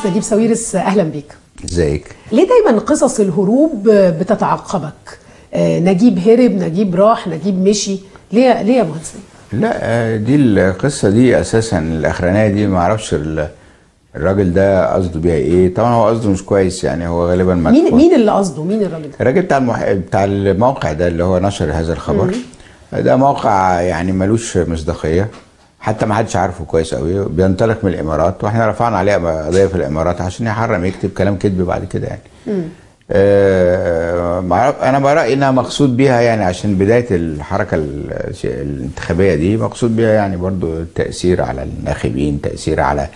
المهندس نجيب ساويرس، اهلا بيك. ازيك؟ ليه دايما قصص الهروب بتتعقبك؟ نجيب هرب، نجيب راح، نجيب مشي، ليه ليه يا مهندس؟ لا دي القصة دي اساسا الاخرانية دي ما اعرفش الراجل ده قصده بيها ايه. طبعا هو قصده مش كويس، يعني هو غالبا مين اللي قصده؟ مين الراجل ده؟ الراجل بتاع الموقع ده اللي هو نشر هذا الخبر. ده موقع يعني ملوش مصداقية، حتى ما حدش عارفه كويس قوي، بينطلق من الامارات، واحنا رفعنا عليه قضية في الامارات عشان يحرم يكتب كلام كذب بعد كده يعني. انا برايي انها مقصود بيها يعني عشان بداية الحركة الانتخابية دي مقصود بيها يعني برضو التاثير على الناخبين، تاثير على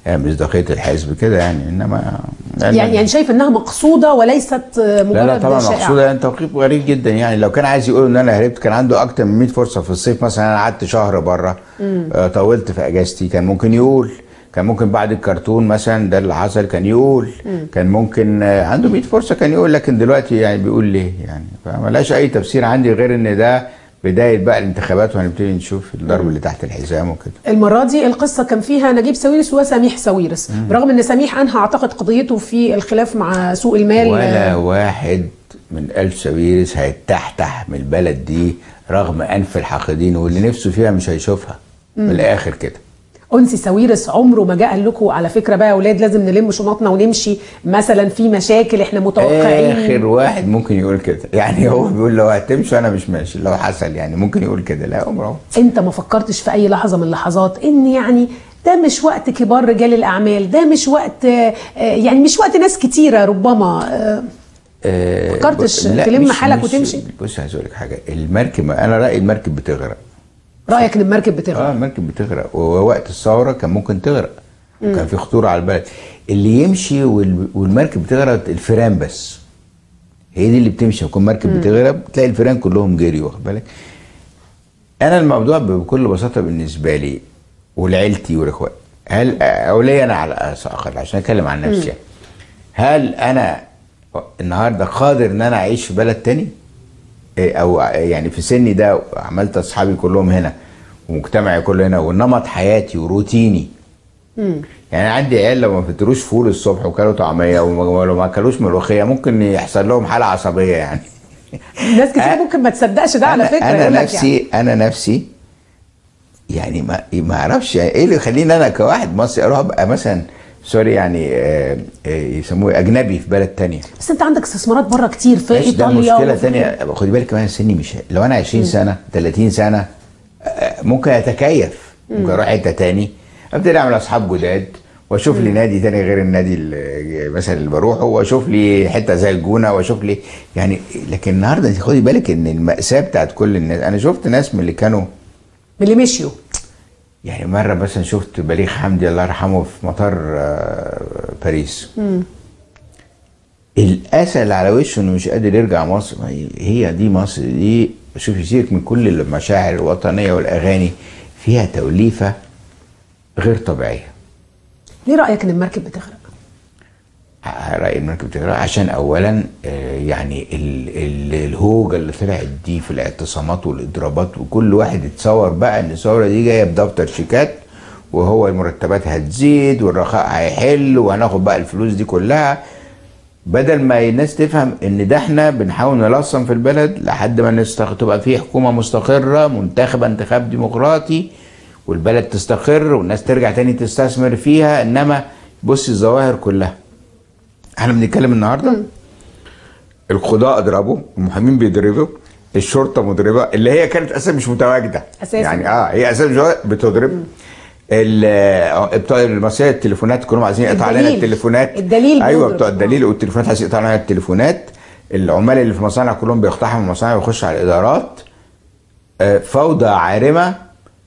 مصداقية الحزب كده يعني. انما يعني شايف انها مقصوده وليست مجرد لا طبعا مقصوده، يعني توقيت غريب جدا. يعني لو كان عايز يقول ان انا هربت كان عنده اكتر من 100 فرصة في الصيف مثلا. انا قعدت شهر بره، طولت في اجازتي، كان ممكن يقول، كان ممكن بعد الكرتون مثلا ده اللي حصل كان يقول، كان ممكن عنده 100 فرصة كان يقول، لكن دلوقتي يعني بيقول ليه يعني؟ فملاش اي تفسير عندي غير ان ده بداية بقى الانتخابات وهنبتدي نشوف الضرب اللي تحت الحزام وكده. المرة دي القصة كان فيها نجيب ساويرس وسميح ساويرس، برغم ان سميح انهى اعتقد قضيته في الخلاف مع سوق المال. ولا واحد من آل ساويرس هيتحتح من البلد دي رغم انف الحاقدين، واللي نفسه فيها مش هيشوفها من الاخر كده. أنسي ساويرس عمره ما جه قال لكم على فكرة بقى يا اولاد لازم نلم شنطنا ونمشي مثلا، في مشاكل احنا متوقعين؟ اخر واحد ممكن يقول كده يعني، هو بيقول لو هتمشي انا مش ماشي لو حصل، يعني ممكن يقول كده. لا عمره. انت ما فكرتش في اي لحظة من اللحظات ان يعني ده مش وقت كبار رجال الاعمال، ده مش وقت يعني مش وقت ناس كتيرة ربما، فكرتش تلم حالك وتمشي؟ بص عايز اقول لك حاجة، المركب انا رايي المركب بتغرق. رأيك ان المركب بتغرق؟ المركب بتغرق، ووقت الثورة كان ممكن تغرق، وكان في خطورة على البلد. اللي يمشي والمركب بتغرق الفيران بس، هي دي اللي بتمشي. يكون مركب بتغرق تلاقي الفيران كلهم جريوا، واخد بالك؟ انا الموضوع بكل بساطة بالنسبة لي ولعيلتي ولاخواتي، هل او ليا انا على الاقل عشان اتكلم عن نفسي، هل انا النهارده قادر ان انا اعيش في بلد تاني؟ او يعني في سني ده عملت اصحابي كلهم هنا ومجتمعي كله هنا ونمط حياتي وروتيني. يعني عندي عيال لو ما فطروش فول الصبح وكلوا طعميه ولو ما اكلوش ملوخية ممكن يحصل لهم حاله عصبية يعني. ناس كتير ممكن ما تصدقش ده على فكرة. انا نفسي يعني. انا نفسي يعني ما اعرفش يعني ايه اللي يخليني انا كواحد مصري اروح ابقى مثلا sorry يعني يسموه اجنبي في بلد تانية. بس انت عندك استثمارات بره كتير في ايطاليا. ده مشكلة تانية، خدي بالك كمان سني مش، لو انا 20 سنة 30 سنة ممكن اتكيف، ممكن اروح حتة تاني، ابتدي اعمل اصحاب جداد واشوف لي نادي تاني غير النادي مثلا اللي بروحه، واشوف لي حتة زي الجونه، واشوف لي يعني. لكن النهارده انت خدي بالك ان المأساة بتاعت كل الناس. انا شفت ناس من اللي كانوا من اللي مشيوا، يعني مرة مثلا شفت بليغ حمدي الله يرحمه في مطار باريس. الأسى اللي على وشه انه مش قادر يرجع مصر. هي دي مصر دي. شوفي سيبك من كل المشاعر الوطنية والأغاني، فيها توليفة غير طبيعية. ليه رأيك ان المركب بتغرق؟ رأيي المركب بتغرق عشان أولا يعني الهوجة اللي طلعت دي في الاعتصامات والإضرابات، وكل واحد يتصور بقى إن الثورة دي جاية بدفتر شيكات، وهو المرتبات هتزيد والرخاء هيحل وهناخد بقى الفلوس دي كلها، بدل ما الناس تفهم إن ده إحنا بنحاول نلصم في البلد لحد ما تبقى في حكومة مستقرة منتخبة انتخاب ديمقراطي، والبلد تستقر والناس ترجع تاني تستثمر فيها. إنما بصي الظواهر كلها احنا بنتكلم النهارده، القضاء اضربوا، المحامين بيضربوا، الشرطة مضربه اللي هي كانت اساسا مش متواجدة اساسا، يعني هي اساسا مش بتضرب. بتوع المصرية التليفونات كلهم عايزين يقطعوا علينا التليفونات، الدليل، ايوه بتوع الدليل والتليفونات عايزين يقطعوا علينا التليفونات. العمال اللي في المصانع كلهم بيقتحموا المصانع ويخشوا على الادارات. فوضى عارمة،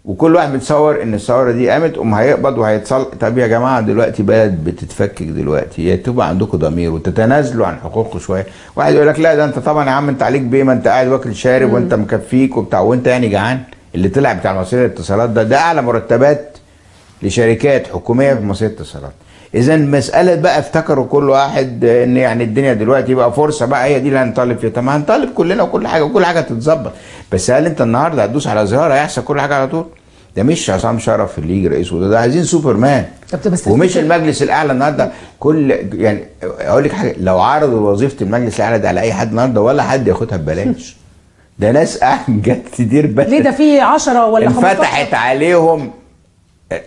وكل واحد بيتصور ان الثورة دي قامت قوم هيقبض وهيتصل. طب يا جماعة دلوقتي بلد بتتفكك دلوقتي، يا تبقى عندكم ضمير وتتنازلوا عن حقوقكم شوية. واحد يقول لك لا ده انت طبعا يا عم انت عليك بيه، ما انت قاعد واكل شارب وانت مكفيك وبتاع وانت يعني جعان. اللي طلع بتاع المصرية للاتصالات ده اعلى مرتبات لشركات حكومية في مصرية الاتصالات. اذا مسالة بقى افتكروا كل واحد ان يعني الدنيا دلوقتي بقى فرصة بقى هي دي اللي هنطالب فيها. طب ما هنطالب كلنا وكل حاجة وكل حاجة تتظبط، بس هل انت النهارده هتدوس على زرار هيحصل كل حاجة على طول؟ ده مش عصام شرف اللي يجي رئيس وزراء، ده عايزين سوبرمان. طب بس ومش المجلس الاعلى النهارده كل، يعني اقول لك حاجة، لو عرضوا وظيفة المجلس الاعلى ده على اي حد النهارده ولا حد ياخدها ببلاش. ده ناس قاعد جت تدير بلد. ليه ده في 10 ولا 15 انفتحت عليهم.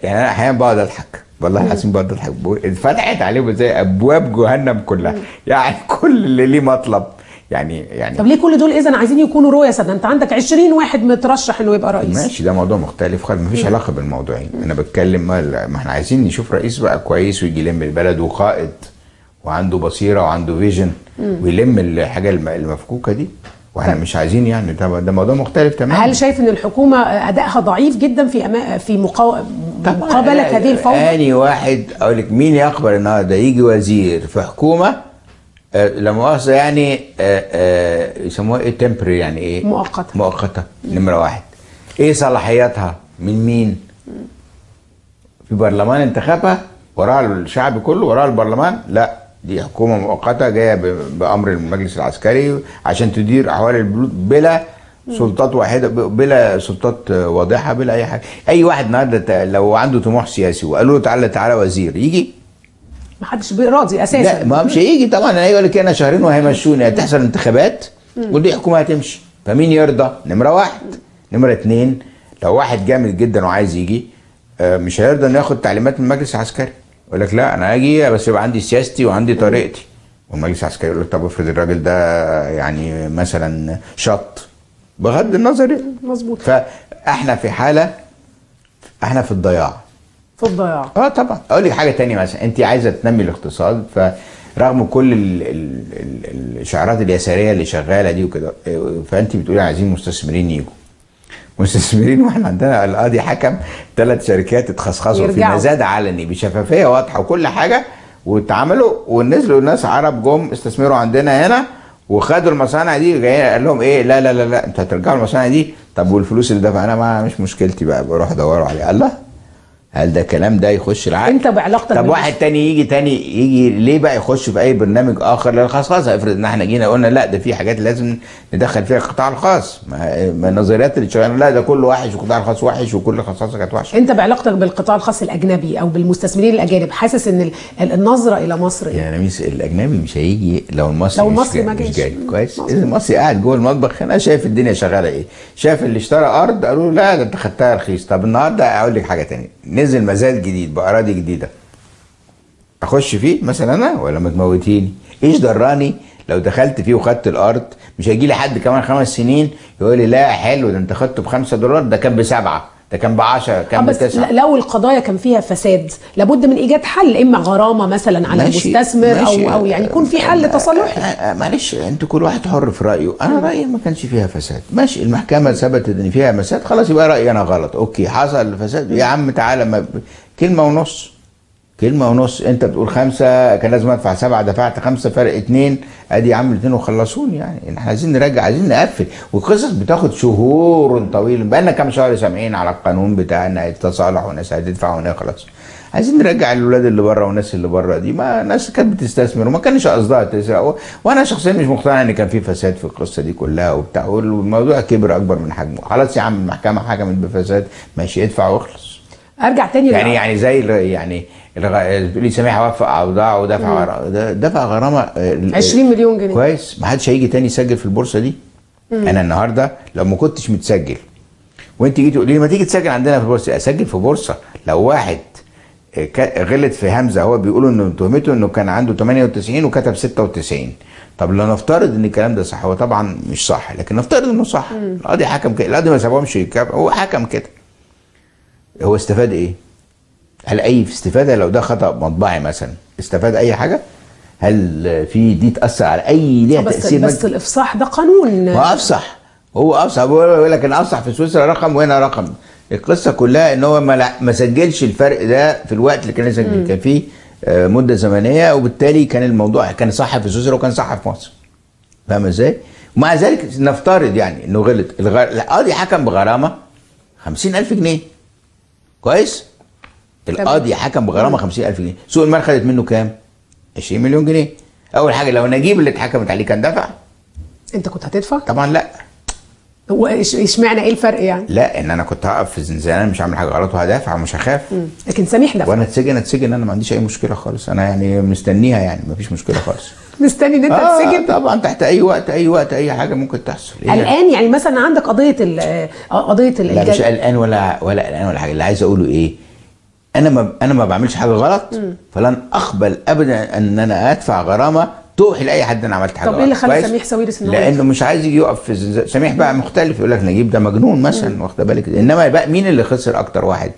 يعني انا احيانا بقعد اضحك والله العظيم، بقعد اضحك، اتفتحت عليهم زي ابواب جهنم كلها، يعني كل اللي ليه مطلب يعني طب ليه كل دول اذا عايزين يكونوا رؤساء؟ ده انت عندك 20 واحد مترشح انه يبقى رئيس. ماشي، ده موضوع مختلف خالص، مفيش علاقة بالموضوعين. انا بتكلم ما احنا عايزين نشوف رئيس بقى كويس ويجي يلم البلد وقائد وعنده بصيرة وعنده vision ويلم الحاجة المفكوكه دي، واحنا مش عايزين يعني ده موضوع مختلف تماما. هل شايف ان الحكومة ادائها ضعيف جدا في مقابله هذه الفوضى؟ اني واحد اقول لك، مين يقبل النهارده يجي وزير في حكومة لا مؤاخذة يعني يسموها ايه، temporary، يعني ايه، مؤقتة. مؤقتة نمره واحد. ايه صلاحياتها؟ من مين؟ في برلمان انتخبها وراها الشعب كله، وراها البرلمان؟ لا، دي حكومة مؤقتة جاية بامر المجلس العسكري عشان تدير احوال البلود بلا سلطات واحدة، بلا سلطات واضحة، بلا اي حاجة. اي واحد النهارده لو عنده طموح سياسي وقالوا له تعالى تعالى وزير، يجي؟ ما حدش راضي اساسا. لا، ما مش هيجي طبعا. انا يقول لك انا شهرين وهيمشوني، هتحصل انتخابات ودي حكومة هتمشي، فمين يرضى؟ نمره واحد. نمره اتنين، لو واحد جامد جدا وعايز يجي مش هيرضى انه ياخد تعليمات من المجلس العسكري، يقول لك لا انا اجي بس يبقى عندي سياستي وعندي طريقتي. والمجلس العسكري يقول لك طب افرض الراجل ده يعني مثلا شط، بغض النظر. مظبوط. فاحنا في حاله، احنا في الضياع. في الضياع. طبعا. اقول لك حاجة تانية مثلا، انت عايزه تنمي الاقتصاد، فرغم كل الشعارات اليسارية اللي شغالة دي وكده، فانت بتقولي عايزين مستثمرين يجوا. مستثمرين، واحنا عندنا القاضي حكم 3 شركات اتخصخصوا في مزاد علني بشفافيه واضحة وكل حاجة، واتعملوا ونزلوا ناس عرب جم استثمروا عندنا هنا وخدوا المصانع دي، جايين قال لهم ايه، لا لا لا لا انتوا هترجعوا المصانع دي، طب والفلوس اللي دفعناها ما مش مشكلتي بقى، بروح ادوروا عليها. الله، هل ده كلام ده يخش العقل؟ انت بعلاقتك، طب واحد تاني يجي تاني يجي ليه بقى يخش في اي برنامج اخر للخصخصه؟ افرض ان احنا جينا قلنا لا ده في حاجات لازم ندخل فيها القطاع الخاص، ما النظريات اللي شغالة لا ده كله وحش والقطاع الخاص وحش وكل خصخصه كانت وحشة. انت بعلاقتك بالقطاع الخاص الاجنبي او بالمستثمرين الاجانب، حاسس ان النظرة الى مصر يعني يا نميس الاجنبي مش هيجي لو المصري مش جاي. كويس، المصري قاعد جوه المطبخ هنا شايف الدنيا شغالة ايه، شايف اللي اشترى ارض قالوا له لا ده انت خدتها رخيص. طب النهارده اقول لك حاجة ثانية، نزل مزاد جديد باراضي جديدة، اخش فيه مثلا انا ولا ما تموتيني؟ ايش دراني لو دخلت فيه وخدت الارض مش هيجي لي حد كمان 5 سنين يقول لي لا حلو ده انت خدته ب5 دولار، ده كان ب7، ده كان ب10، كان ب9. لو القضايا كان فيها فساد لابد من ايجاد حل، اما غرامة مثلا على المستثمر او يعني يكون في حل تصالحي. معلش انتوا كل واحد حر في رايه، انا رايي ما كانش فيها فساد، ماشي المحكمة ثبتت ان فيها فساد، خلاص يبقى رايي انا غلط، okay حصل فساد يا عم تعالى، كلمة ونص، كلمة ونص، انت بتقول 5 كان لازم ادفع 7، دفعت 5 فرق 2، ادي يا عم 2 وخلصوني. يعني احنا عايزين نراجع، عايزين نقفل، والقصص بتاخد شهور طويلة، بقالنا كام شهر سامعين على القانون بتاع ان هيتصالح وناس هتدفع ونخلص. عايزين نرجع الولاد اللي بره والناس اللي بره دي، ما ناس كانت بتستثمر وما كانش قصدها تسرق، وانا شخصيا مش مقتنع ان كان في فساد في القصة دي كلها وبتاع، والموضوع كبر اكبر من حجمه. خلاص يا عم المحكمة حكمت بفساد، ماشي ادفع واخلص. ارجع تاني يعني زي يعني بتقولي سميحة وافق على اوضاعه ودفع دفع غرامة 20 مليون جنيه. كويس، ما حدش هيجي تاني يسجل في البورصة دي. انا النهارده لو ما كنتش متسجل وانت جيتي تقولي لي ما تيجي تسجل عندنا في البورصة، اسجل في بورصة؟ لو واحد غلط في همزه، هو بيقولوا انه تهمته انه كان عنده 98 وكتب 96. طب لو نفترض ان الكلام ده صح، هو طبعا مش صح لكن نفترض انه صح، القاضي حكم كده، القاضي ما سابهمش، هو حكم كده. هو استفاد ايه؟ هل اي استفاده لو ده خطا مطبعي مثلا استفاد اي حاجة؟ هل في دي تاثر على اي ليها تاثير؟ بس الافصاح ده قانون. ما افصح، هو افصح، بيقول لك انا افصح في سويسرا رقم وهنا رقم. القصة كلها ان هو ما سجلش الفرق ده في الوقت اللي كان يسجل، كان فيه مده زمنية، وبالتالي كان الموضوع كان صح في سويسرا وكان صح في مصر. فاهم ازاي؟ ومع ذلك نفترض يعني انه غلط، القاضي حكم بغرامه 50,000 جنيه. كويس؟ القاضي حكم بغرامه 50,000 جنيه، سوق المال خدت منه كام؟ 20 مليون جنيه. اول حاجة لو نجيب اللي اتحكمت عليه كان دفع؟ انت كنت هتدفع؟ طبعا لا. هو اشمعنى ايه الفرق يعني؟ لا، ان انا كنت هقف في زنزانة مش هعمل حاجة غلط وهدافع ومش هخاف. لكن سميح دفع. وانا اتسجن، انا ما عنديش اي مشكلة خالص، انا يعني مستنيها، يعني ما فيش مشكلة خالص. مستني ان انت تتسجن؟ طبعا، تحت اي وقت، اي وقت، اي حاجة ممكن تحصل. قلقان يعني مثلا عندك قضية قضية لا مش قلقان ولا قلقان ولا حاجة. اللي عايز اقوله ايه؟ انا ما بعملش حاجة غلط، فلن اقبل ابدا ان انا ادفع غرامة توحي لاي حد انا عملت حاجة. طب ايه اللي خلى سميح ساويرس انه لانه مش عايز يجي يقف في زنزانة؟ سميح بقى مختلف، يقول لك نجيب ده مجنون مثلا، واخد بالك؟ انما بقى مين اللي خسر اكتر واحد؟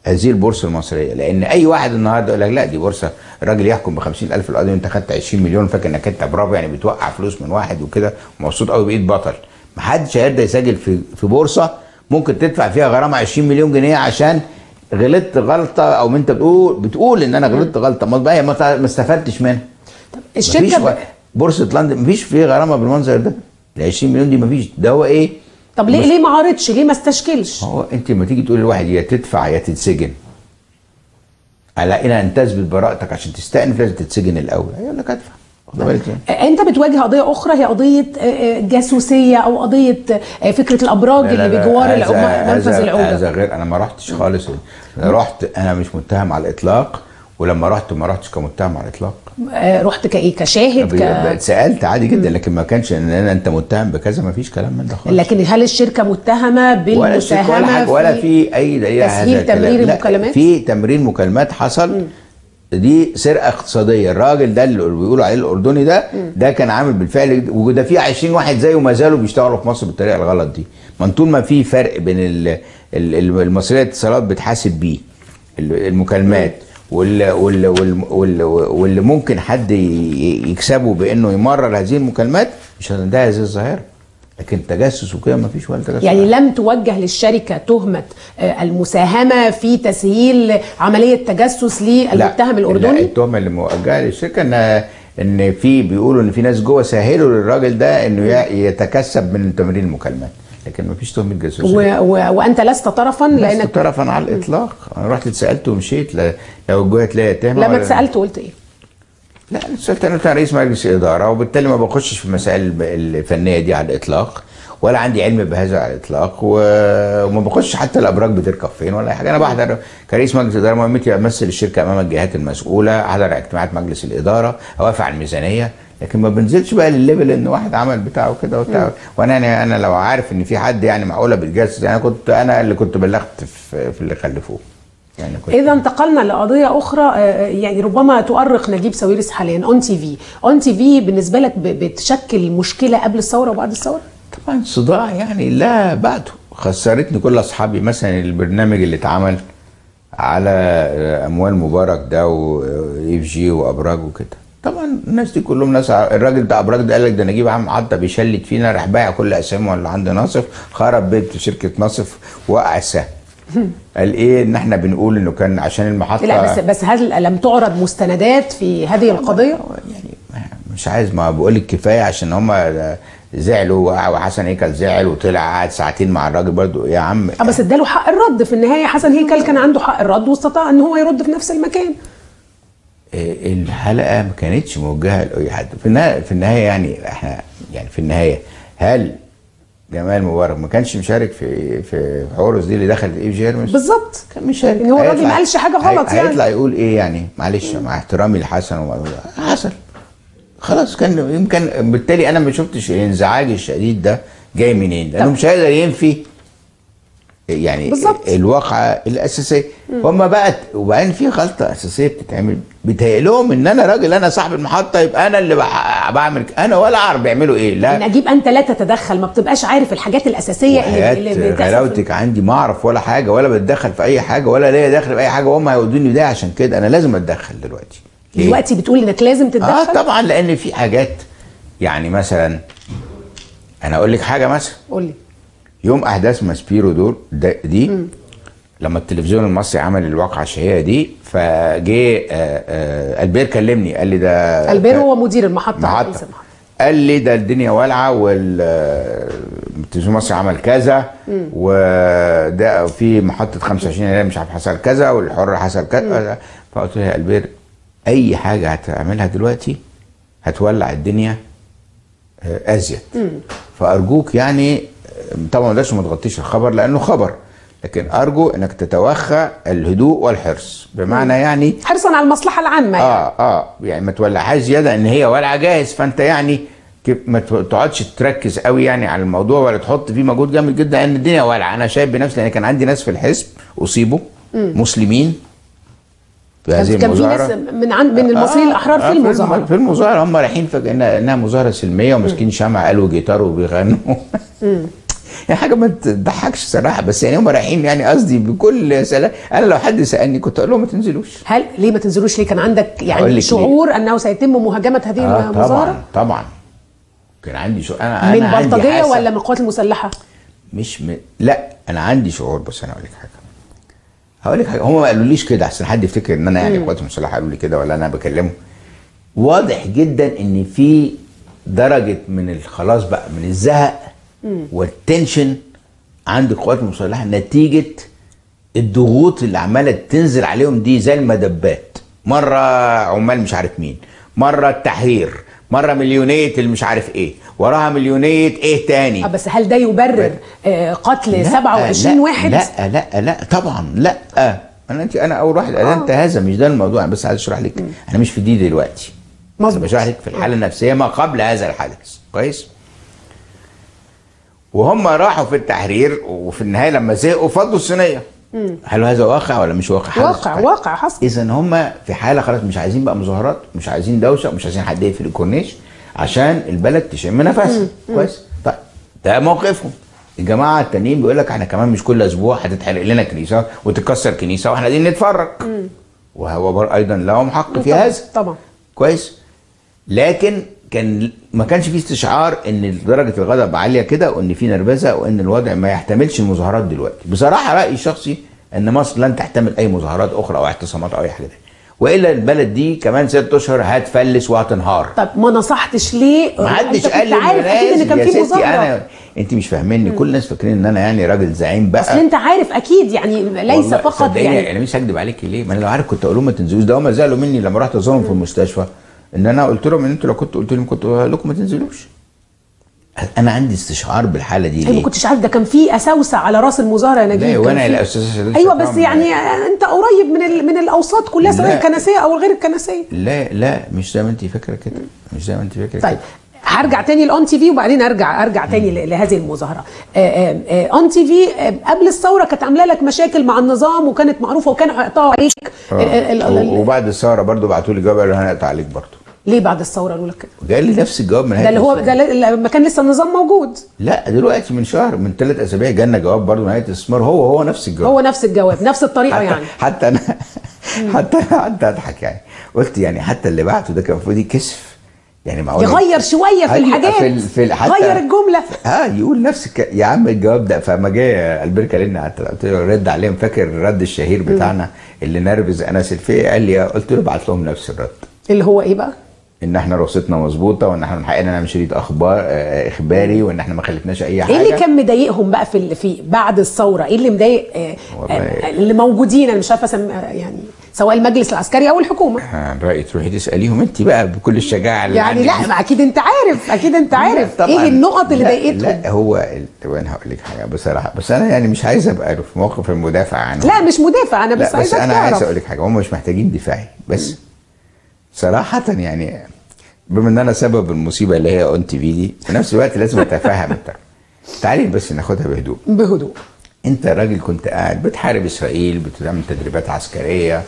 هذه البورصة المصرية. لان اي واحد النهارده يقول لك لا دي بورصة، الراجل يحكم ب 50,000 القضية وانت خدت 20 مليون، فاكر انك انت برافو يعني بتوقع فلوس من واحد وكده ومبسوط قوي بايد بطل. محدش هيرضى يسجل في بورصة ممكن تدفع فيها غرامة 20 مليون جنيه عشان غلطت غلطه، او انت بتقول ان انا غلطت غلطه، ما استفدتش منها. طب الشركة بورصة لندن مفيش فيه غرامة بالمنظر ده، ال 20 مليون دي مفيش. ده هو ايه؟ طب ليه ما عارضش؟ ليه ما استشكلش؟ هو انت لما تيجي تقول لواحد يا تدفع يا تتسجن، على ان تثبت براءتك عشان تستأنف لازم تتسجن الاول، هيقول لك ادفع. يعني. انت بتواجه قضية اخرى، هي قضية جاسوسيه او قضية فكرة الابراج اللي بجوار منفذ العوجه. هذا غير، انا ما رحتش خالص، رحت انا مش متهم على الاطلاق، ولما رحت ما رحتش كمتهم على الاطلاق. رحت كايه؟ كشاهد؟ سالت عادي جدا، لكن ما كانش ان انا انت متهم بكذا، ما فيش كلام من ده خالص. لكن هل الشركة متهمه بالمساهمه ولا في اي دليل على تسهيل تمرير المكالمات؟ في تمرير مكالمات حصل، دي سرقه اقتصادية. الراجل ده اللي بيقولوا عليه الاردني ده، ده كان عامل بالفعل، وده في 20 واحد زيه ما زالوا بيشتغلوا في مصر بالطريقة الغلط دي. ما طول ما في فرق بين المصرية الاتصالات بتحاسب بيه المكالمات واللي ممكن حد يكسبه بانه يمرر هذه المكالمات، مش هتنتهي هذه الظاهرة. لكن تجسس وكده ما فيش ولا تجسس. يعني لم توجه للشركة تهمه المساهمة في تسهيل عملية تجسس للمتهم الاردني؟ لا، التهمة اللي موجهة للشركة ان في بيقولوا ان في ناس جوه سهلوا للراجل ده انه يتكسب من تمرير المكالمات، لكن ما فيش تهمه جاسوسيه. وانت لست طرفا؟ لانك لست طرفا على الاطلاق. انا رحت اتسالت ومشيت. لو وجهت ليا تهمه. لما اتسالت قلت ايه؟ لا، اتسالت انا بتاع رئيس مجلس الادارة، وبالتالي ما بخشش في المسائل الفنية دي على الاطلاق، ولا عندي علم بهذا على الاطلاق، وما بخش حتى الابراج بتركب فين ولا اي حاجة. انا بحضر كرئيس مجلس الادارة، مهمتي امثل الشركة امام الجهات المسؤولة، احضر اجتماعات مجلس الادارة، اوافق على الميزانية، لكن ما بنزلش بقى للل level ان واحد عمل بتاعه كده وبتاع. وانا يعني انا لو عارف ان في حد يعني معقولة بتجسس، يعني كنت انا اللي كنت بلغت في اللي خلفوه. يعني اذا انتقلنا لقضيه اخرى يعني ربما تؤرق نجيب ساويرس حاليا، اون تي في. اون تي في بالنسبة لك بتشكل مشكلة قبل الثورة وبعد الثورة؟ طبعا صداع يعني لا بعده، خسرتني كل اصحابي. مثلا البرنامج اللي اتعمل على اموال مبارك ده واف جي وابراج وكده، طبعا الناس دي كلهم ناس. الراجل بتاع ابراج ده قال لك ده نجيب عم عطا بيشلت فينا، راح بايع كل اسامة اللي عند ناصف، خرب بيت شركة ناصف، وقع السهم. قال ايه ان احنا بنقول انه كان عشان المحطة. لا بس هل لم تعرض مستندات في هذه القضية؟ يعني مش عايز، ما بقول لك كفاية عشان هم زعلوا، وحسن هيكل زعل وطلع قعد ساعتين مع الراجل برضو يا عم. بس اداله حق الرد في النهاية. حسن هيكل كان عنده حق الرد واستطاع ان هو يرد في نفس المكان. الحلقة ما كانتش موجهة لاي حد في النهاية. يعني احنا يعني في النهاية هل جمال مبارك ما كانش مشارك في حورس دي اللي دخلت اي جي هيرمس؟ بالظبط كان مشارك. ان هو الراجل ما قالش حاجة غلط يعني. هيطلع يقول ايه يعني؟ معلش مع احترامي لحسن حصل خلاص، كان يمكن بالتالي انا ما شفتش الانزعاج الشديد ده جاي منين، لانه مش هيقدر ينفي يعني بالزبط الواقعة الاساسية. هم بقى وبعدين في غلطه اساسية بتتعمل، بيتهيأ لهم ان انا راجل، انا صاحب المحطة، يبقى انا اللي بعمل، انا ولا اعرف بيعملوا ايه. لا نجيب انت لا تتدخل، ما بتبقاش عارف الحاجات الاساسية اللي بتحصل. غلاوتك عندي ما اعرف ولا حاجة، ولا بتدخل في اي حاجة، ولا ليا دخل في اي حاجة، وهم هيودوني ده. عشان كده انا لازم اتدخل دلوقتي. دلوقتي بتقول انك لازم تتدخل؟ طبعا، لان في حاجات يعني مثلا انا اقول لك حاجة مثلا. قول لي. يوم احداث ماسبيرو دول دي لما التلفزيون المصري عمل الواقعة الشهيرة دي، فجه البير كلمني قال لي ده البير هو مدير المحطة. قال لي ده الدنيا والعه والتلفزيون المصري عمل كذا، وده في محطة 25 يناير مش عارف حصل كذا، والحر حصل كذا. فقلت له يا البير اي حاجة هتعملها دلوقتي هتولع الدنيا، ازيد. فارجوك يعني طبعا ما ما تغطيش الخبر لانه خبر، لكن ارجو انك تتوخى الهدوء والحرص، بمعنى يعني حرصا على المصلحة العامة يعني. يعني ما تولعهاش زيادة ان هي ولعه جاهز، فانت يعني ما تقعدش تركز قوي يعني على الموضوع ولا تحط فيه مجهود جامد جدا، لان الدنيا والعه. انا شايف بنفسي، لان كان عندي ناس في الحزب اصيبوا مسلمين في هذه المظاهرة. كان في ناس من المصريين الاحرار في المظاهرة، في المظاهرة هم رايحين انها مظاهره سلمية وماسكين شمع قالوا جيتار وبيغنوا. يعني حاجة ما تضحكش صراحة، بس يعني هم رايحين يعني قصدي بكل سلام. انا لو حد سالني كنت اقول لهم ما تنزلوش. هل ليه ما تنزلوش؟ ليه كان عندك يعني شعور انه سيتم مهاجمه هذه المظاهرة؟ طبعا كان عندي شعور. انا من بلطجيه ولا من القوات المسلحة؟ مش لا انا عندي شعور، بس انا هقول لك حاجة، هم ما قالوليش كده عشان حد يفتكر ان انا يعني القوات المسلحة قالوا لي كده ولا انا بكلمه. واضح جدا ان في درجه من خلاص بقى من الزهق وال tension عند القوات المسلحة نتيجة الضغوط اللي عماله تنزل عليهم دي زي المدبات، مرة عمال مش عارف مين، مرة التحرير، مرة مليونيه اللي مش عارف ايه، وراها مليونيه ايه تاني. بس هل ده يبرر قتل 27 واحد؟ لا لا لا طبعا لا. انا اول واحد ادنت هذا، مش ده الموضوع. انا بس عايز اشرح لك انا مش في دي دلوقتي، مظبوط. بشرح لك في الحالة النفسية ما قبل هذا الحدث، كويس؟ وهم راحوا في التحرير وفي النهاية لما زهقوا فضوا الصينية. هل هذا واقع ولا مش واقع؟ واقع، واقع حصل. اذا هم في حاله خلاص مش عايزين بقى مظاهرات، مش عايزين دوشه، مش عايزين حد يقفل الكورنيش عشان البلد تشم نفسها. كويس؟ طيب ده موقفهم. الجماعة التانيين بيقول لك احنا كمان مش كل اسبوع هتتحرق لنا كنيسة وتتكسر كنيسة واحنا قاعدين نتفرج. وهو ايضا لهم حق في هذا طبعا. كويس؟ لكن كان ما كانش فيه استشعار ان درجه الغضب عالية كده وان في نرفزه وان الوضع ما يحتملش المظاهرات دلوقتي. بصراحة رايي الشخصي ان مصر لن تحتمل اي مظاهرات اخرى او اعتصامات او اي حاجة، والا البلد دي كمان 6 اشهر هتفلس وهتنهار. طب ما نصحتش ليه؟ ما حدش قال لي. عارف اكيد ان كان في مظاهره. انا انت مش فاهميني، كل الناس فاكرين ان انا يعني راجل زعيم بقى. اصل انت عارف اكيد يعني ليس فقط يعني انا مش هكدب عليك ليه؟ ما انا لو عارف كنت اقول لهم ما تنزلوش. ده هم زعلوا مني لما رحت ازورهم في المستشفى ان انا قلت لهم ان انتوا لو كنت قلت لهم كنت اقول لكم ما تنزلوش. انا عندي استشعار بالحالة دي. ليه؟ ما كنتش عارف ده كان في اساوسه على راس المظاهرة يا نجيب. وانا الاساس. ايوه بس يعني انت قريب من الاوساط كلها سواء الكنسيه او غير الكنسيه. لا لا مش زي ما انت فاكره كده، مش زي ما انت فاكره. طيب هرجع تاني ل ON TV وبعدين ارجع تاني لهذه المظاهرة. ON TV قبل الثورة كانت عامله لك مشاكل مع النظام وكانت معروفة وكانوا هيقطعوا عليك. وبعد الثورة برضو بعتوا لي جواب قالوا هنقطع عليك برضو. ليه بعد الثورة قالوا لك كده؟ جاي لي نفس الجواب من ده اللي هو ده لما كان لسه النظام موجود. لا دلوقتي من شهر، من 3 اسابيع جالنا جواب برضو من هيئة الاستثمار، هو نفس الجواب، هو نفس الجواب، نفس الطريقة. حتى يعني حتى انا حتى اضحك يعني، قلت يعني حتى اللي بعته ده كان المفروض يتكسف يعني، معقول يغير شوية في الحاجات، في حتى غير الجملة، يقول نفس يا عم الجواب ده. فما جه البركة لنا قلت له رد عليهم، فاكر الرد الشهير بتاعنا اللي نرفز انس الفقي؟ قال لي، قلت له ابعت لهم نفس الرد اللي هو ايه بقى؟ ان احنا رخصتنا مظبوطة وان احنا من حقنا نعمل شريط اخبار اخباري وان احنا ما خلفناش اي حاجة. ايه اللي كان مضايقهم بقى في بعد الثورة؟ ايه اللي مضايق اللي موجودين؟ انا مش عارفه يعني سواء المجلس العسكري او الحكومة. رايي تروحي تساليهم انت بقى بكل الشجاعة اللي يعني. لا ما اكيد انت عارف، اكيد انت عارف ايه النقط اللي ضايقتهم. لا هو انا هقول لك حاجة بصراحة، بس انا يعني مش عايز ابقى في موقف المدافع عنهم. لا مش مدافع انا، بس عايزك تعرف. انا عايز اقول لك حاجة، هم مش محتاجين دفاعي، بس صراحة يعني بما ان انا سبب المصيبة اللي هي ON TV دي، في نفس الوقت لازم اتفهم الطرف. تعالي بس ناخدها بهدوء. بهدوء. انت راجل كنت قاعد بتحارب اسرائيل، بتعمل تدريبات عسكرية،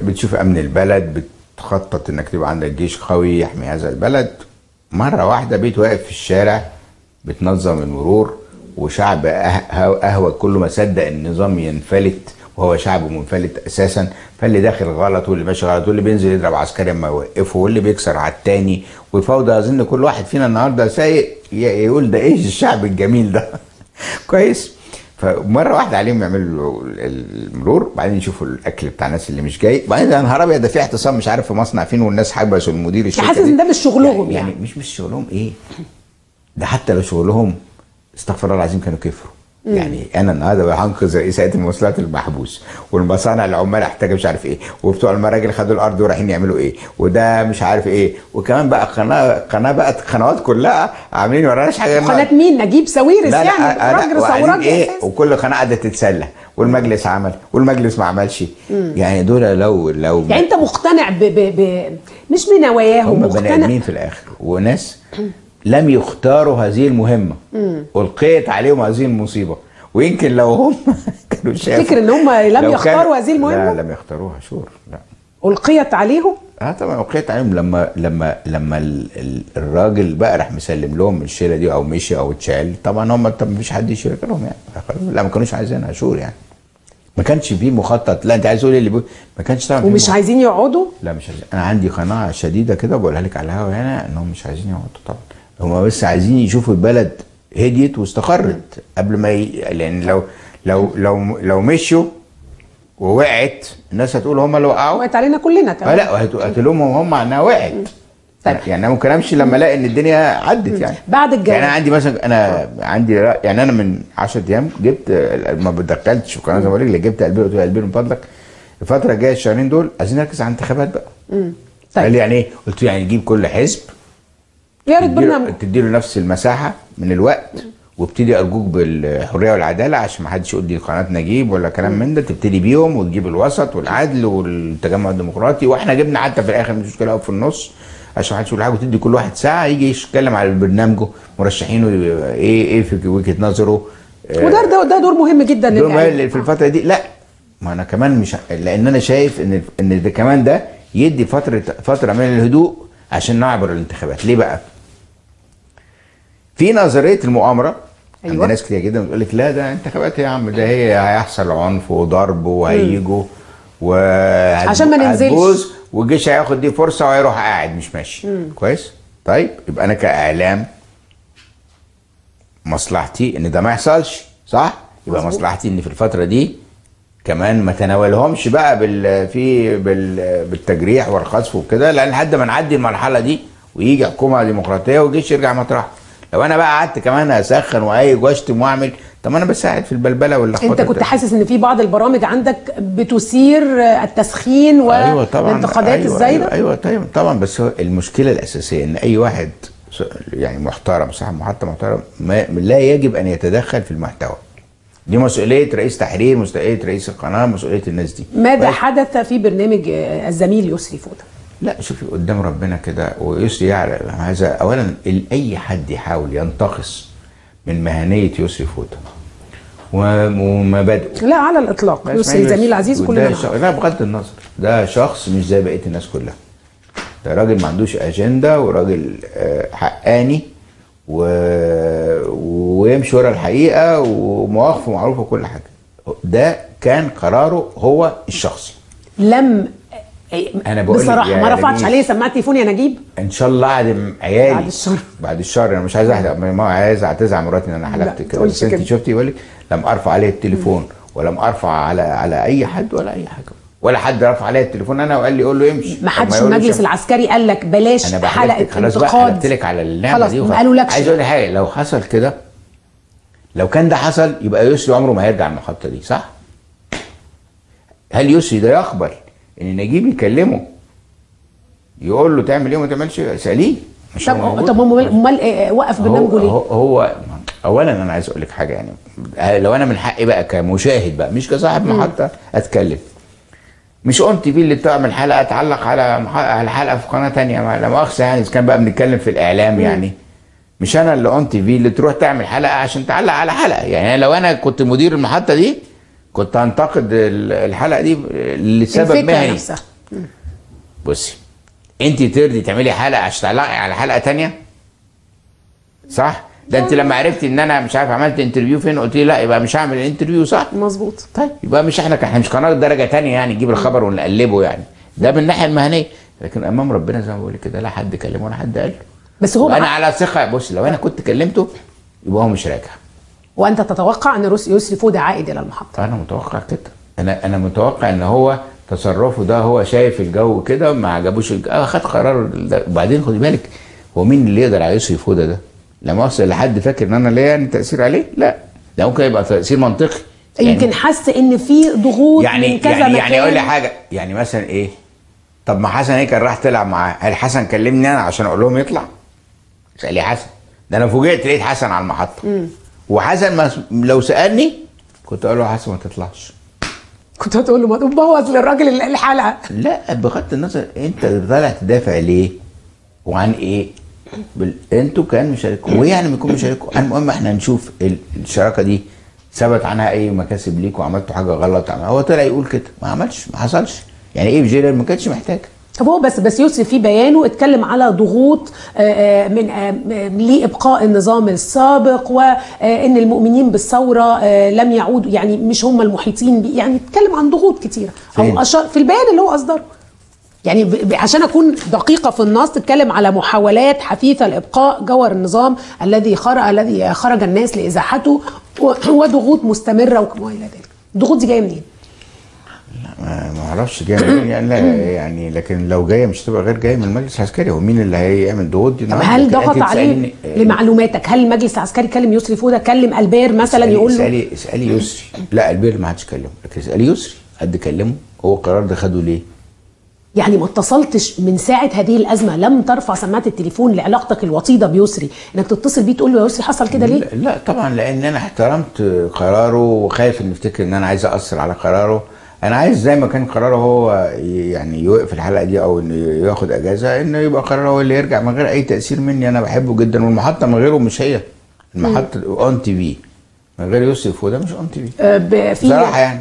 بتشوف امن البلد، بتخطط انك تبقى عندك جيش قوي يحمي هذا البلد. مرة واحدة بقيت واقف في الشارع بتنظم المرور، وشعب اهوج كله ما صدق النظام ينفلت، وهو شعب منفلت اساسا، فاللي داخل غلط واللي ماشي غلط واللي بينزل يضرب عسكري اما يوقفه واللي بيكسر على التاني والفوضى. اظن كل واحد فينا النهارده سايق يقول ده ايه الشعب الجميل ده. كويس. فمره واحدة عليهم يعملوا المرور، بعدين يشوفوا الاكل بتاع الناس اللي مش جاي، بعدين يا نهار ابيض ده في اعتصام مش عارف في مصنع فين والناس حبسوا المدير الشركة. حاسس ان ده مش شغلهم يعني مش شغلهم. ايه ده؟ حتى لو شغلهم استغفر الله العظيم كانوا كفروا. يعني انا النهارده هنقذ رئيس هيئة المواصلات المحبوس، والمصانع العمال احتاج مش عارف ايه، وبتوع المراجل خدوا الارض ورايحين يعملوا ايه، وده مش عارف ايه، وكمان بقى قناة بقت قنوات كلها عاملين وراناش حاجة. قناة مين؟ نجيب ساويرس. لا يعني لا راجل ثورجي ايه، وكل قناة قاعدة تتسلى، والمجلس عمل والمجلس ما عملش. يعني دول لو يعني انت مقتنع ب ب ب مش بنواياهم، هم بني ادمين في الاخر، وناس لم يختاروا هذه المهمة، ألقيت عليهم هذه المصيبة. ويمكن لو هم كانوا شافوا، تفتكر ان هم لم يختاروا هذه المهمة؟ لا لم يختاروها، شور لا ألقيت عليهم؟ طبعا ألقيت عليهم. لما لما لما الراجل بقى راح مسلم لهم الشيلة دي، او مشي او اتشال، طبعا هم طب مفيش حد يشيل غيرهم يعني. لا ما كانوش عايزينها sure يعني، ما كانش فيه مخطط. لا انت عايز تقول اللي ما كانش طبعا، ومش عايزين يقعدوا؟ لا مش عايزين. انا عندي قناعة شديدة كده بقولها لك على الهوا هنا، انهم مش عايزين يقعدوا طبعا. هما بس عايزين يشوفوا البلد هديت واستقرت قبل ما لان لو لو لو لو مشوا ووقعت الناس هتقول هما اللي وقعوا، وقعت علينا كلنا كمان. لا وهتلومهم هم انها وقعت. طيب يعني انا ممكن امشي لما الاقي ان الدنيا عدت يعني. بعد الجو يعني انا عندي مثلا، انا عندي يعني انا من 10 ايام جبت، ما بدخلتش في قناة زي ما بقول لك، جبت البير، قلت له البير من فضلك الفترة الجاية الشهرين دول عايزين نركز على الانتخابات بقى. طيب قال لي يعني ايه؟ قلت له يعني نجيب كل حزب يعرض برنامجه، تديله نفس المساحة من الوقت، وابتدي ارجوك بالحرية والعدالة عشان ما حدش يقول دي قناة نجيب ولا كلام من ده، تبتدي بيهم وتجيب الوسط والعدل والتجمع الديمقراطي، واحنا جبنا حتى في الاخر مش مشكلة في النص عشان ما حدش يقول حاجة، وتدي كل واحد ساعة يجي يتكلم على برنامجه، مرشحينه ايه في وجهه نظره. وده ده دور مهم جدا دور مهم في الفترة دي. لا ما انا كمان مش، لان انا شايف ان ده كمان ده يدي فترة من الهدوء عشان نعبر الانتخابات. ليه بقى؟ في نظرية المؤامرة. أيوة. عند ناس كتير جدا بتقول لك لا ده انتخابات يا عم، ده هي هيحصل عنف وضرب وهيجوا عشان ما ننزلش، والجيش هياخد دي فرصة وهيروح قاعد مش ماشي. كويس؟ طيب يبقى انا كاعلام مصلحتي ان ده ما يحصلش، صح؟ يبقى مصلحتي ان في الفترة دي كمان ما تناولهمش بقى بالتجريح والخصف وكده، لان لحد ما نعدي المرحلة دي ويجي حكومة ديمقراطية والجيش يرجع مطرحه. لو انا بقى قعدت كمان اسخن وايج واشتم واعمل، طب انا بساعد في البلبلة واللخبطه. انت كنت حاسس ان في بعض البرامج عندك بتثير التسخين والانتقادات الزايدة؟ ايوه طبعا. بس هو المشكلة الاساسية ان اي واحد يعني محترم، صاحب محطة محترم، لا يجب ان يتدخل في المحتوى. دي مسؤولية رئيس تحرير، مسؤولية رئيس القناة، مسؤولية الناس دي. ماذا حدث في برنامج الزميل يسري فوده؟ لا شوفي قدام ربنا كده، ويسري يعلم هذا. اولا اي حد يحاول ينتقص من مهنية يسري فوده ومبادئه، لا على الاطلاق. يسري زميل عزيز كلنا، لا بغض النظر، ده شخص مش زي بقية الناس كلها. ده راجل ما عندوش اجندة، وراجل حقاني ويمشي ورا الحقيقة، ومواقفه معروفة وكل حاجة. ده كان قراره هو الشخصي. لم انا بقول بصراحة ما رفعتش عليه سماعه تليفون يا نجيب. ان شاء الله اعدم عيالي بعد الشر. بعد الشر انا مش عايز احلق، ما عايز اعتذر عن مراتي ان انا حلقت كده، بس انت شفتي يقول لك لم ارفع عليه التليفون، ولم ارفع على اي حد ولا اي حاجة، ولا حد رفع عليا التليفون انا وقال لي قول له يمشي. ما حدش المجلس العسكري قال لك بلاش حلقة انتقاد؟ خلاص بقى حلقت لك على النعمة دي ما قالوا لكش. عايز اقول حاجة، لو حصل كده، لو كان ده حصل يبقى يسري عمره ما هيرجع المحطة دي، صح؟ هل يسري ده يقبل ان نجيب يكلمه يقول له تعمل ايه وما تعملش؟ سأليه. مش طب امال وقف برنامجه ليه؟ هو اولا انا عايز اقول لك حاجة، يعني لو انا من حقي بقى كمشاهد بقى مش كصاحب محطة اتكلم، مش ON TV اللي تعمل حلقة تعلق على حلقة في قناة ثانية، لا مؤاخذة يعني اذا كان بقى بنتكلم في الاعلام يعني، مش انا اللي ON TV اللي تروح تعمل حلقة عشان تعلق على حلقة. يعني لو انا كنت مدير المحطة دي كنت هنتقد الحلقة دي لسبب مهني. بصي انت ترضي تعملي حلقة عشان تعلقي على حلقة ثانية؟ صح؟ ده انت لما عرفتي ان انا مش عارف عملت interview فين قلت لي لا يبقى مش هعمل ال interview، صح؟ مظبوط. طيب يبقى مش احنا مش قناة درجه ثانية يعني نجيب الخبر ونقلبه يعني، ده من الناحية المهنية، لكن امام ربنا زي ما بقول كده لا حد كلمة ولا حد قال له. بس هو انا على ثقة. بص لو انا كنت كلمته يبقى هو مش راجع. وانت تتوقع ان يسري فوده عائد الى المحطة؟ انا متوقع كده، انا متوقع ان هو تصرفه ده هو شايف الجو كده ما عجبوش خد قرار. وبعدين خدي بالك هو مين اللي يقدر على يسري فوده ده؟ لما اوصل لحد فاكر ان انا ليا يعني تاثير عليه؟ لا. ده ممكن يبقى تاثير منطقي. يمكن حس ان في ضغوط يعني من كذا يعني مكان. يعني اقول لي حاجة، يعني مثلا ايه، طب ما حسن ايه كان راح تلعب معاه، هل حسن كلمني انا عشان اقول لهم يطلع؟ اسالي حسن، ده انا فوجئت لقيت حسن على المحطة. وحسن ما لو سالني كنت اقول له حسن ما تطلعش، كنت هتقول له ما تبوظ للراجل الحلقة. لا بغض النظر انت طالع تدافع ليه وعن ايه، انتوا كان مشاركوا، وايه يعني ما يكون مشاركوا؟ المهم احنا نشوف الشراكة دي ثبت عنها اي مكاسب ليك وعملتوا حاجة غلط. هو طلع يقول كده، ما عملش، ما حصلش. يعني ايه بجيرال ما كانتش محتاجه. طب هو بس يوسف في بيانه اتكلم على ضغوط من لابقاء النظام السابق، وان المؤمنين بالثورة لم يعودوا، يعني مش هم المحيطين بيه، يعني اتكلم عن ضغوط كتيرة او اشار في البيان اللي هو اصدره. يعني عشان اكون دقيقة في النص، اتكلم على محاولات حثيثه لابقاء جوهر النظام الذي خرج الناس لازاحته، وضغوط مستمرة وما الى ذلك. الضغوط دي جاية منين؟ ما اعرفش جاية منين يعني، لا يعني، لكن لو جاية مش تبقى غير جاية من المجلس العسكري. هو مين اللي هيعمل ضغوط دي؟ طب هل ضغط عليه لمعلوماتك؟ هل المجلس العسكري كلم يسري فوده، كلم البير مثلا يقول له؟ اسالي يسري. لا البير ما حدش كلمة، لكن اسالي يسري، حد كلمة؟ هو القرار ده خده ليه؟ يعني ما اتصلتش من ساعة هذه الازمة، لم ترفع سماعه التليفون لعلاقتك الوطيده بيسري انك تتصل بيه تقول له يا يسري حصل كده ليه؟ لا طبعا، لان انا احترمت قراره وخايف ان افتكر ان انا عايز اثر على قراره. انا عايز زي ما كان قراره هو يعني يوقف الحلقة دي او انه ياخد اجازه، انه يبقى قراره هو اللي يرجع من غير اي تاثير مني. انا بحبه جدا، والمحطه من غيره مش هي المحطة ON TV، من غير يوسف وده مش ON TV بصراحة. يعني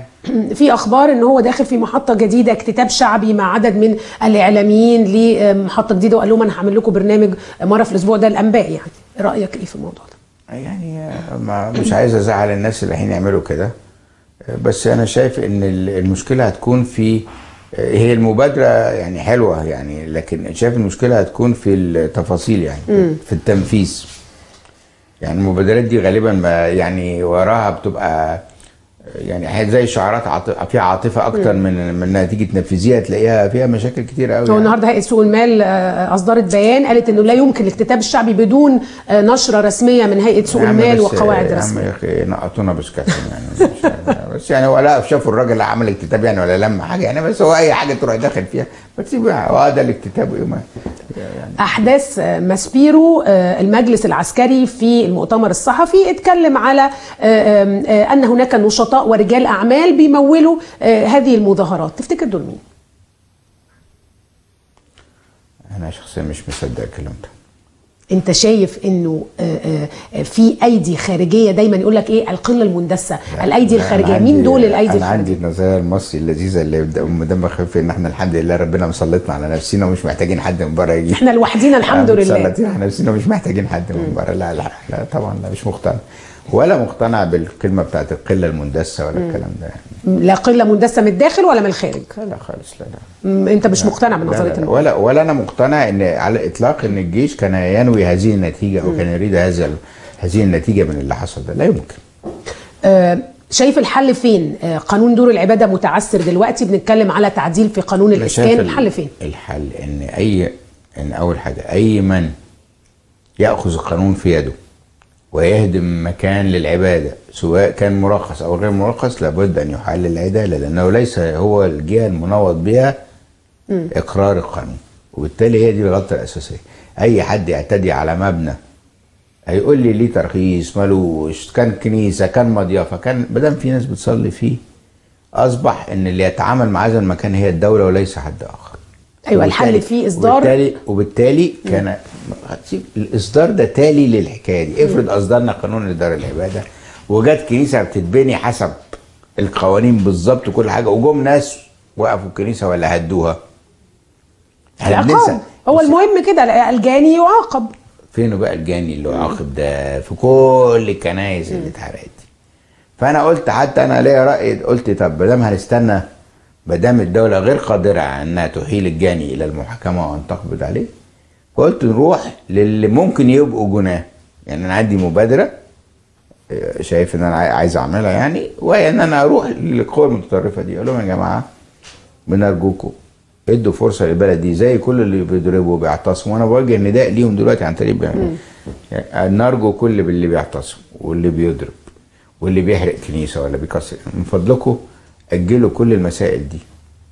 في اخبار ان هو داخل في محطة جديدة، اكتتاب شعبي مع عدد من الاعلاميين لمحطه جديدة، وقال لهم انا هعمل لكم برنامج مرة في الاسبوع ده الانباء. يعني رايك ايه في الموضوع ده؟ يعني مش عايز ازعل الناس اللي هيعملوا كده، بس انا شايف ان المشكلة هتكون في، هي المبادرة يعني حلوة يعني، لكن شايف المشكلة هتكون في التفاصيل يعني في التنفيذ. يعني المبادرات دي غالبا ما يعني وراها بتبقى يعني زي شعارات فيها عاطفة اكتر من انها تيجي تنفذيها، تلاقيها فيها مشاكل كتير قوي. هو النهارده هيئة سوق المال اصدرت بيان قالت انه لا يمكن الاكتتاب الشعبي بدون نشره رسمية من هيئة سوق المال وقواعد رسمية. يا اخي نقطونا بسكاتهم يعني بس يعني هو لا شافوا الراجل اللي عمل اكتتاب يعني ولا لم حاجة يعني، بس هو اي حاجة تروح داخل فيها ما تسيبها، ده الاكتتاب وايه يعني. احداث ماسبيرو، المجلس العسكري في المؤتمر الصحفي اتكلم على ان هناك نشطاء ورجال اعمال بيمولوا هذه المظاهرات، تفتكر دول مين؟ انا شخصيا مش مصدق الكلام ده. انت شايف انه في ايدي خارجية؟ دايما يقول لك ايه القلة المندسه، الايدي الخارجية، مين دول الايدي الخارجية؟ انا عندي النظرية المصري اللذيذة اللي دم خفيف، ان احنا الحمد لله ربنا مسلطنا على نفسنا ومش محتاجين حد من بره يجي، احنا لوحدينا الحمد لله مسلطين على نفسنا ومش محتاجين حد من بره. لا لا لا طبعا لا، مش مقتنع، ولا مقتنع بالكلمة بتاعت القلة المندسه ولا الكلام ده يعني. لا قلة مندسه من الداخل ولا من الخارج؟ لا خالص، لا لا. انت مش مقتنع بنظرية ولا ولا انا مقتنع ان على الاطلاق ان الجيش كان ينوي هذه النتيجة او كان يريد هذه النتيجة من اللي حصل ده، لا يمكن. شايف الحل فين؟ قانون دور العبادة متعثر دلوقتي، بنتكلم على تعديل في قانون الاسكان، الحل فين؟ الحل ان ان اول حاجة اي من ياخذ القانون في يده ويهدم مكان للعبادة سواء كان مرخص أو غير مرخص لابد أن يحل العدالة، لأنه ليس هو الجهة المنوط بها إقرار القانون، وبالتالي هي دي الغلطة الأساسية. أي حد يعتدي على مبنى هيقول لي ليه ترخيص مالوش، كان كنيسة كان مضيافة كان، مادام في ناس بتصلي فيه أصبح إن اللي يتعامل مع هذا المكان هي الدولة وليس حد آخر. ايوه الحل فيه اصدار، وبالتالي كان الاصدار ده تالي للحكايه دي. افرض اصدرنا قانون لدار العبادة وجت كنيسة بتتبني حسب القوانين بالظبط وكل حاجة، وجم ناس وقفوا الكنيسة ولا هدوها، العقاب هو المهم كده، الجاني يعاقب. فينه بقى الجاني اللي يعاقب ده في كل الكنايس اللي اتحرقت؟ فانا قلت حتى انا ليا راي، قلت طب ما دام هنستنى، ما دام الدولة غير قادرة على انها تحيل الجاني الى المحاكمة وان تقبض عليه، فقلت نروح للي ممكن يبقوا جناه. يعني انا عندي مبادرة شايف ان انا عايز اعملها يعني، وهي ان انا اروح للقوى المتطرفة دي اقول لهم يا جماعة بنرجوكم ادوا فرصة للبلد دي زي كل اللي بيضربوا وبيعتصموا. وانا بوجه نداء ليهم دلوقتي عن طريق يعني نرجو كل اللي بيعتصم واللي بيضرب واللي بيحرق كنيسة ولا بيكسر، من فضلكم اجلوا كل المسائل دي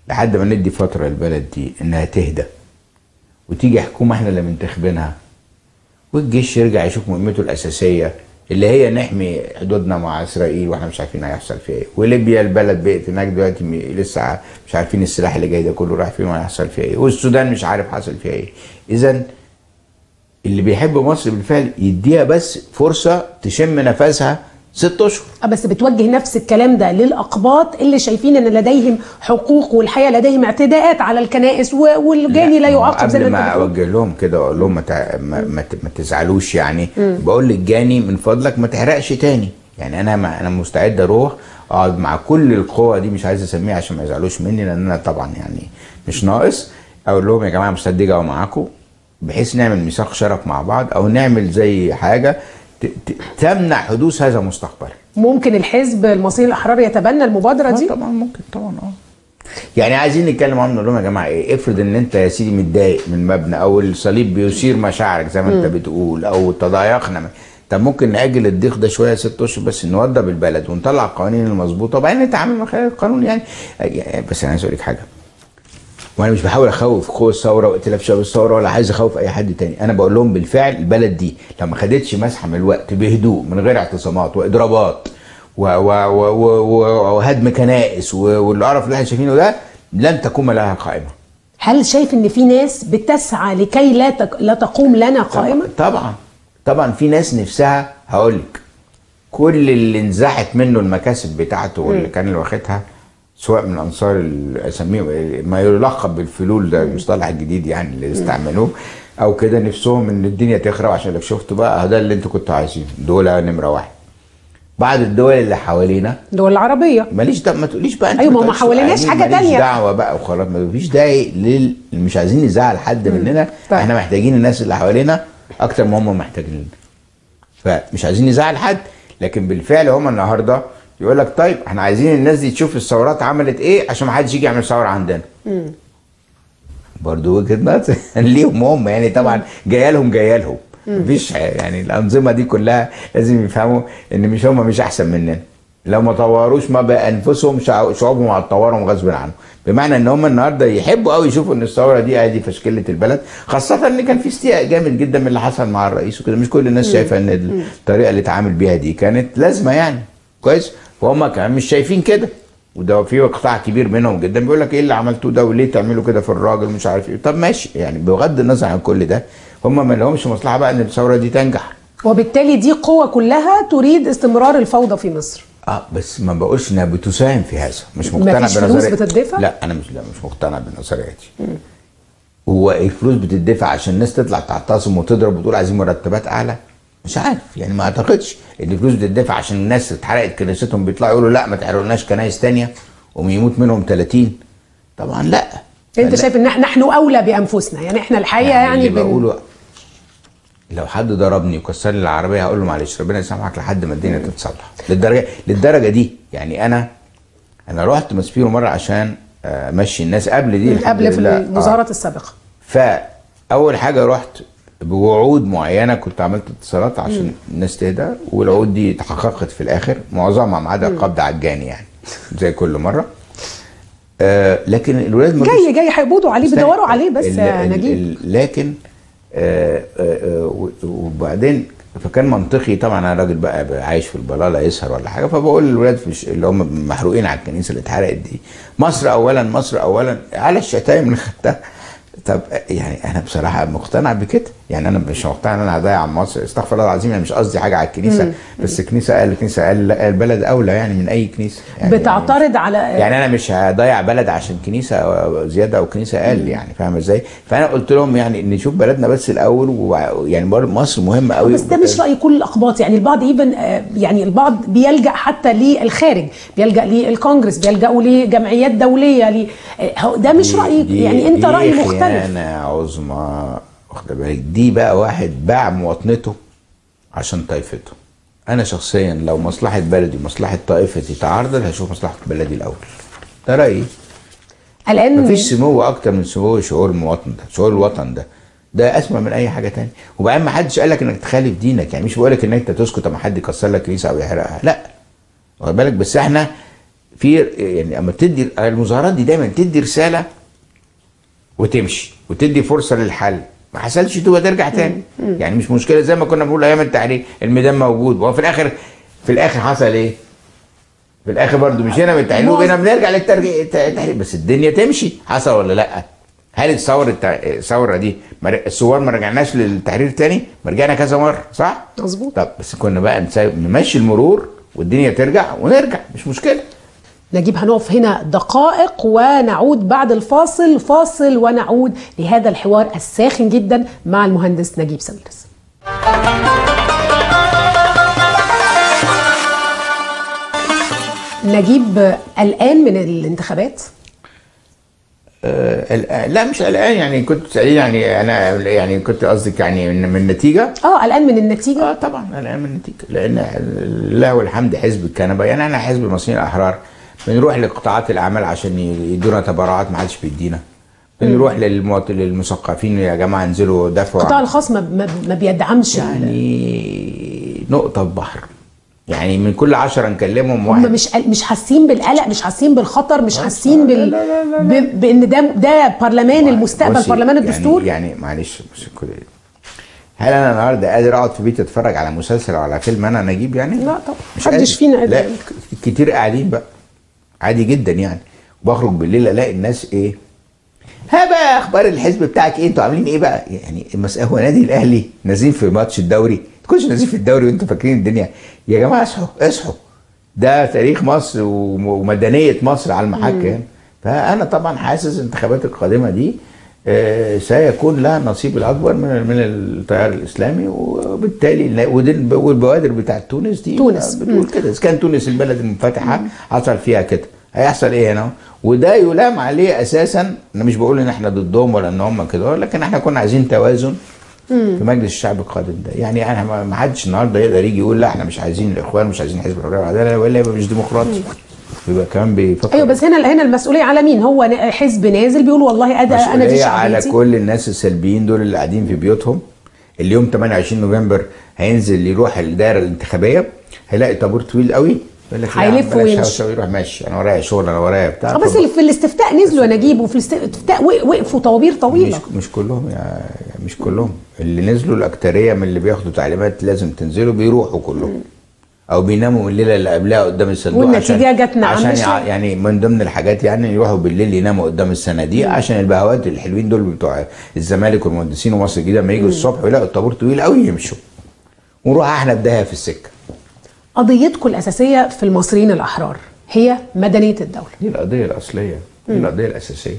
لحد ما ندي فترة للبلد دي انها تهدى، وتيجي حكومة احنا اللي منتخبينها، والجيش يرجع يشوف مهمته الاساسية اللي هي نحمي حدودنا مع اسرائيل واحنا مش عارفين هيحصل فيها ايه، وليبيا البلد بقت هناك دلوقتي لسه مش عارفين السلاح اللي جاي ده كله رايح فين وهيحصل فيها ايه، والسودان مش عارف حصل فيها ايه. اذا اللي بيحب مصر بالفعل يديها بس فرصة تشم نفسها 6 اشهر. بس بتوجه نفس الكلام ده للاقباط اللي شايفين ان لديهم حقوق والحقيقة لديهم اعتداءات على الكنائس والجاني لا يعاقب زي ما انت قبل ما اوجه لهم كده واقول لهم ما تزعلوش يعني، بقول للجاني من فضلك ما تحرقش تاني. يعني انا مستعد اروح اقعد مع كل القوى دي، مش عايز اسميها عشان ما يزعلوش مني لان انا طبعا يعني مش ناقص، اقول لهم يا جماعة مستعد اجي معاكم بحيث نعمل ميثاق شرف مع بعض، او نعمل زي حاجة تمنع حدوث هذا مستقبلا. ممكن الحزب المصري الاحرار يتبنى المبادرة دي؟ طبعا ممكن، طبعا. يعني عايزين نتكلم معاهم نقول لهم يا جماعة ايه، افرض ان انت يا سيدي متضايق من مبنى او الصليب بيثير مشاعرك زي ما انت بتقول او تضايقنا، طب ممكن ناجل الضيق ده شوية 6 اشهر بس، نوضب البلد ونطلع القوانين المظبوطه وبعدين نتعامل من خلال القانون يعني. بس انا عايز اقول لك حاجة، وانا مش بحاول اخوف قوى الثورة وائتلاف شباب الثورة ولا عايز اخوف اي حد تاني، انا بقول لهم بالفعل البلد دي لو ما خدتش مسحه من الوقت بهدوء من غير اعتصامات واضرابات وهدم كنائس والقرف اللي احنا شايفينه ده، لن تقوم لها قائمة. هل شايف ان في ناس بتسعى لكي لا تقوم لنا قائمة؟ طبعا طبعا في ناس نفسها. هقول لك كل اللي انزحت منه المكاسب بتاعته واللي كان اللي واخدها، سواء من انصار اسميه ما يلقب بالفلول، ده المصطلح الجديد يعني اللي استعملوه او كده، نفسهم ان الدنيا تخرب عشان لك شفتوا بقى ده اللي انتوا كنتوا عايزينه. دول نمره واحد. بعض الدول اللي حوالينا، الدول العربية، ماليش دعوه، ما تقوليش بقى انت، ايوه ما حواليناش حاجة ثانية، ماليش دعوه بقى وخلاص، ما فيش داعي مش عايزين نزعل حد مننا. طيب. احنا محتاجين الناس اللي حوالينا اكتر ما هم محتاجين لنا، فمش عايزين نزعل حد. لكن بالفعل هم النهارده يقول لك طيب احنا عايزين الناس دي تشوف الثورات عملت ايه عشان ما حدش يجي يعمل ثورة عندنا. برضه وجهه نظر ليهم هم يعني، طبعا جاية لهم جاية لهم، مفيش يعني الانظمة دي كلها لازم يفهموا ان مش هم مش احسن مننا، لو ما طوروش ما بانفسهم شعوبهم هتطورهم غصب عنهم. بمعنى ان هم النهارده يحبوا قوي يشوفوا ان الثورة دي ادي فشكله البلد، خاصة ان كان في استياء جامد جدا من اللي حصل مع الرئيس وكده، مش كل الناس شايفه ان الطريقة اللي اتعامل بيها دي كانت لازمه يعني. كويس، وهم كمان مش شايفين كده، وده في قطاع كبير منهم جدا بيقول لك ايه اللي عملتوه ده وليه تعملوا كده في الراجل مش عارف ايه. طب ماشي يعني، بغض النظر عن كل ده هم ما لهمش مصلحة بقى ان الثورة دي تنجح، وبالتالي دي قوة كلها تريد استمرار الفوضى في مصر. بس ما بقولش انها بتساهم في هذا، مش مقتنع بنظرية. مفيش فلوس بتدفع؟ لا انا مش مقتنع بالنظريه دي. هو الفلوس بتدفع عشان الناس تطلع تعتصم وتضرب وتقول عايزين مرتبات اعلى؟ مش عارف يعني، ما اعتقدش ان الفلوس بتدفع عشان الناس اتحرقت كنيستهم بيطلعوا يقولوا لا ما تحرقناش كنايس ثانية ويموت منهم 30. طبعا لا. انت شايف ان نحن اولى بانفسنا يعني، احنا الحقيقة يعني بقوله لو حد ضربني وكسر لي العربية هقول له معلش ربنا يسامحك لحد ما الدنيا تتصلح. للدرجة دي يعني. انا رحت ماسبيرو مرة عشان امشي الناس قبل دي، قبل في المظاهرات السابقة. فاول حاجة رحت بوعود معينة، كنت عملت اتصالات عشان الناس تهدى، والوعود دي اتحققت في الاخر معظمها ما عدا القبض على الجاني يعني زي كل مرة. لكن الولاد ما جاي هيقبضوا عليه، بيدوروا عليه بس يا نجيب. لكن وبعدين فكان منطقي طبعا، انا راجل بقى عايش في البلاله يسهر ولا حاجة، فبقول للولاد اللي هم محروقين على الكنيسة اللي اتحرقت دي، مصر اولا مصر اولا، على الشتايم اللي خدتها. طب يعني انا بصراحة مقتنع بكده يعني، انا مش مقتنع ان انا هضيع مصر، استغفر الله العظيم، يعني مش قصدي حاجة على الكنيسة، بس الكنيسة قال الكنيسة قال البلد اولى يعني من اي كنيسة يعني. بتعترض على يعني انا مش هضيع بلد عشان كنيسة زيادة او كنيسة اقل يعني، فاهم ازاي؟ فانا قلت لهم يعني نشوف بلدنا بس الاول، ويعني مصر مهمة قوي. بس ده مش راي كل الاقباط يعني، البعض even يعني البعض بيلجا حتى للخارج، بيلجا للكونجرس، بيلجاوا لجمعيات دولية، ده مش رايي يعني، انت راي مختلف. أنا عظمى واخد بالك، دي بقى واحد باع مواطنته عشان طائفته. أنا شخصيا لو مصلحة بلدي ومصلحة طائفتي تعارضت هشوف مصلحة بلدي الأول، ده رأيي. الآن مفيش سمو أكتر من سمو شعور المواطن ده، شعور الوطن ده، ده أسمى من أي حاجة تانية. وبعدين ما حدش قال لك إنك تخالف دينك يعني، مش بقول لك إنك أنت تسكت أما حد يكسر لك كنيسة أو يحرقها، لا، واخد بالك؟ بس احنا في يعني اما بتدي المظاهرات دي دايما تدي رسالة وتمشي وتدي فرصة للحل، ما حصلش تبقى ترجع تاني. يعني مش مشكلة، زي ما كنا بنقول ايام التحرير الميدان موجود، وهو في الاخر حصل ايه؟ في الاخر برضه مشينا من التحرير وبقينا بنرجع للتحرير، بس الدنيا تمشي. حصل ولا لا؟ هل الثورة دي الثوار ما رجعناش للتحرير تاني؟ ما رجعنا كذا مرة، صح؟ مظبوط. طب بس كنا بقى نمشي المرور والدنيا ترجع ونرجع، مش مشكلة. نجيب هنقف هنا دقائق ونعود بعد الفاصل، فاصل ونعود لهذا الحوار الساخن جدا مع المهندس نجيب ساويرس. نجيب قلقان من الانتخابات؟ لا مش قلقان، يعني كنت تسأليني يعني انا يعني كنت قصدك يعني من النتيجة؟ قلقان من النتيجة؟ طبعا قلقان من النتيجة، لان لله والحمد حزب الكنبة، يعني احنا حزب المصريين الاحرار بنروح لقطاعات الاعمال عشان يدونا تبرعات ما حدش بيدينا، بنروح للمثقفين يا جماعة انزلوا دافعوا. القطاع الخاص ما بيدعمش، يعني نقطة في بحر، يعني من كل 10 نكلمهم واحد. هم مش حاسين بالقلق، مش حاسين بالخطر، مش حاسين بان ده برلمان المستقبل، برلمان الدستور. يعني معلش، هل انا النهارده قادر اقعد في بيتي اتفرج على مسلسل او على فيلم انا نجيب يعني؟ لا طبعا محدش فينا قادر. لا كتير قاعدين بقى عادي جدا يعني، وبخرج بالليل الاقي الناس ايه؟ ها بقى اخبار الحزب بتاعك ايه؟ انتوا عاملين ايه بقى؟ يعني هو نادي الاهلي نازلين في ماتش الدوري، تكونش نازلين في الدوري وانتوا فاكرين الدنيا. يا جماعة اصحوا اصحوا، ده تاريخ مصر ومدنيه مصر على المحك يعني. فانا طبعا حاسس الانتخابات القادمة دي سيكون لها النصيب الاكبر من التيار الاسلامي، وبالتالي والبوادر بتاعت تونس دي تونس بتقول كده. اذا كان تونس البلد المنفتحه حصل فيها كده، هيحصل ايه هنا؟ وده يلام عليه اساسا. انا مش بقول ان احنا ضدهم ولا ان هم كده، لكن احنا كنا عايزين توازن في مجلس الشعب القادم ده. يعني انا ما حدش النهارده يقدر يجي يقول لا احنا مش عايزين الاخوان، مش عايزين حزب الحرية والعدالة، ولا يبقى مش ديمقراطي، يبقى كمان بيفكر. ايوه بس هنا المسؤولية على مين؟ هو حزب نازل بيقول والله انا دي شعبيتي. على كل الناس السلبيين دول اللي قاعدين في بيوتهم. اليوم 28 نوفمبر هينزل يروح الدائرة الانتخابية، هيلاقي طابور طويل قوي، هيلف ويمشي ويروح ماشي، انا ورايا شغل، انا ورايا بتاع. بس في الاستفتاء نزلوا يا نجيب، وفي الاستفتاء وقفوا طوابير طويلة. مش كلهم، يعني مش كلهم اللي نزلوا، الاكترية من اللي بياخدوا تعليمات لازم تنزلوا بيروحوا كلهم، او بيناموا الليلة اللي قبلها قدام الصندوق. والنتيجة جت نعم، عشان يعني من ضمن الحاجات يعني يروحوا بالليل يناموا قدام الصناديق عشان البهوات الحلوين دول بتوع الزمالك والمهندسين ومصر الجديدة لما يجوا الصبح ويلاقوا الطابور طويل قوي يمشوا، ونروح احنا بداية في السكة. قضيتكم الأساسية في المصريين الأحرار هي مدنية الدولة. دي القضية الأصلية، دي القضية الأساسية.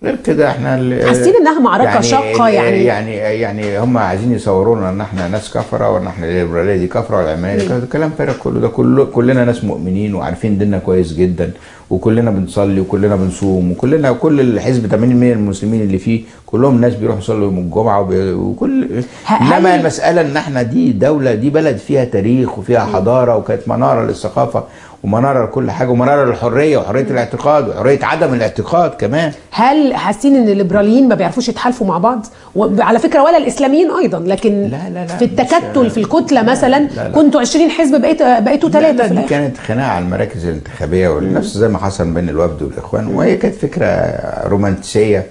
غير كده احنا حاسين انها معركة يعني شاقة، يعني هم عايزين يصورونا ان احنا ناس كفرة، وان احنا الليبرالية دي كفرة والعلمانية دي كفرة. كلام فارغ كله ده. كلنا ناس مؤمنين وعارفين ديننا كويس جدا، وكلنا بنصلي وكلنا بنصوم، وكلنا كل الحزب 80% من المسلمين اللي فيه كلهم ناس بيروحوا يصلوا يوم الجمعة وكل. انما المسألة ان احنا دي دولة، دي بلد فيها تاريخ وفيها حضارة، وكانت منارة للثقافة ومنارة لكل حاجة، ومنارة للحرية وحرية الاعتقاد وحرية عدم الاعتقاد كمان. هل حاسين ان الليبراليين ما بيعرفوش يتحالفوا مع بعض؟ وعلى فكرة ولا الاسلاميين ايضا، لكن لا لا لا، في التكتل في الكتلة مثلا. لا لا، كنتوا 20 حزب بقيتوا 3 في دي كانت خناقة على المراكز الانتخابية، ونفس زي ما حصل بين الوفد والاخوان، وهي كانت فكرة رومانسية.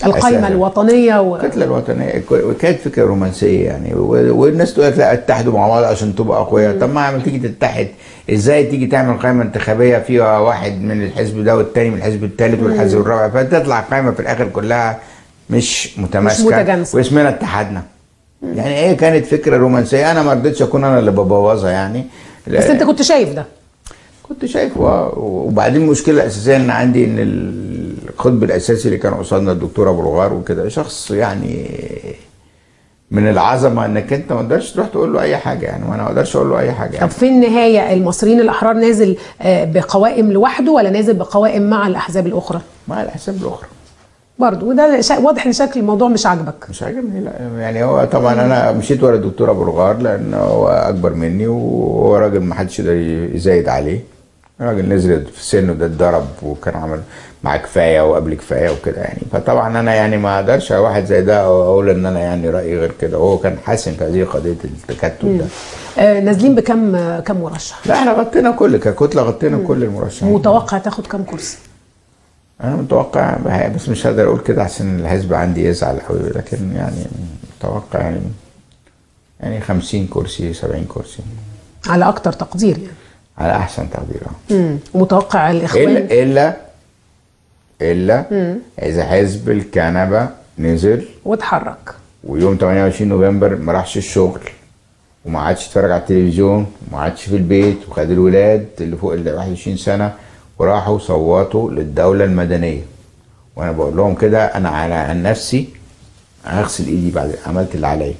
القايمة الوطنية الكتلة الوطنية كانت فكرة رومانسية يعني، والناس تقول لك لا اتحدوا مع بعض عشان تبقى اقوياء. طب ما تيجي تتحد ازاي؟ تيجي تعمل قائمة انتخابية فيها واحد من الحزب ده والتاني من الحزب الثالث والحزب الرابع، فتطلع قائمة في الاخر كلها مش متماسكة، مش واسمنا اتحدنا. يعني ايه، كانت فكرة رومانسية. انا ما رضيتش اكون انا اللي ببوظها يعني. بس انت كنت شايف ده؟ كنت شايفه. وبعدين المشكلة الاساسية ان عندي ان القطب الاساسي اللي كان قصادنا الدكتور ابو الغار وكده، شخص يعني من العظمة انك انت ما تقدرش تروح تقول له اي حاجة يعني، وانا ما اقدرش اقول له اي حاجة يعني. طب في النهاية المصريين الاحرار نازل بقوائم لوحده ولا نازل بقوائم مع الاحزاب الاخرى؟ مع الاحزاب الاخرى برضه. وده واضح ان شكل الموضوع مش عاجبك. مش عاجبني، لا يعني هو طبعا انا مشيت ورا الدكتور ابو الغار لان هو اكبر مني وهو راجل ما حدش يقدر يزايد عليه. راجل نزل في سنة ده اتضرب وكان عمل مع كفاية وقبل كفاية وكده يعني. فطبعا انا يعني ما اقدرش واحد زي ده اقول ان انا يعني رايي غير كده، وهو كان حاسم في هذه قضية التكتل ده. نازلين بكم كم مرشح؟ لا احنا غطينا كل ككتله، غطينا كل المرشحين. متوقع تاخد كم كرسي؟ انا متوقع، بس مش هقدر اقول كده عشان الحزب عندي يزعل قوي، لكن يعني متوقع يعني 50 كرسي 70 كرسي على اكتر تقدير يعني، على احسن تقدير. ومتوقع الاخوان الا اذا حزب الكنبة نزل واتحرك، ويوم 28 نوفمبر ما راحش الشغل وما عادش يتفرج على التلفزيون وما عادش في البيت، وخد الولاد اللي فوق ال 21 سنة وراحوا صوتوا للدولة المدنية. وانا بقول لهم كده، انا على عن نفسي هغسل ايدي بعد عملت اللي عليا،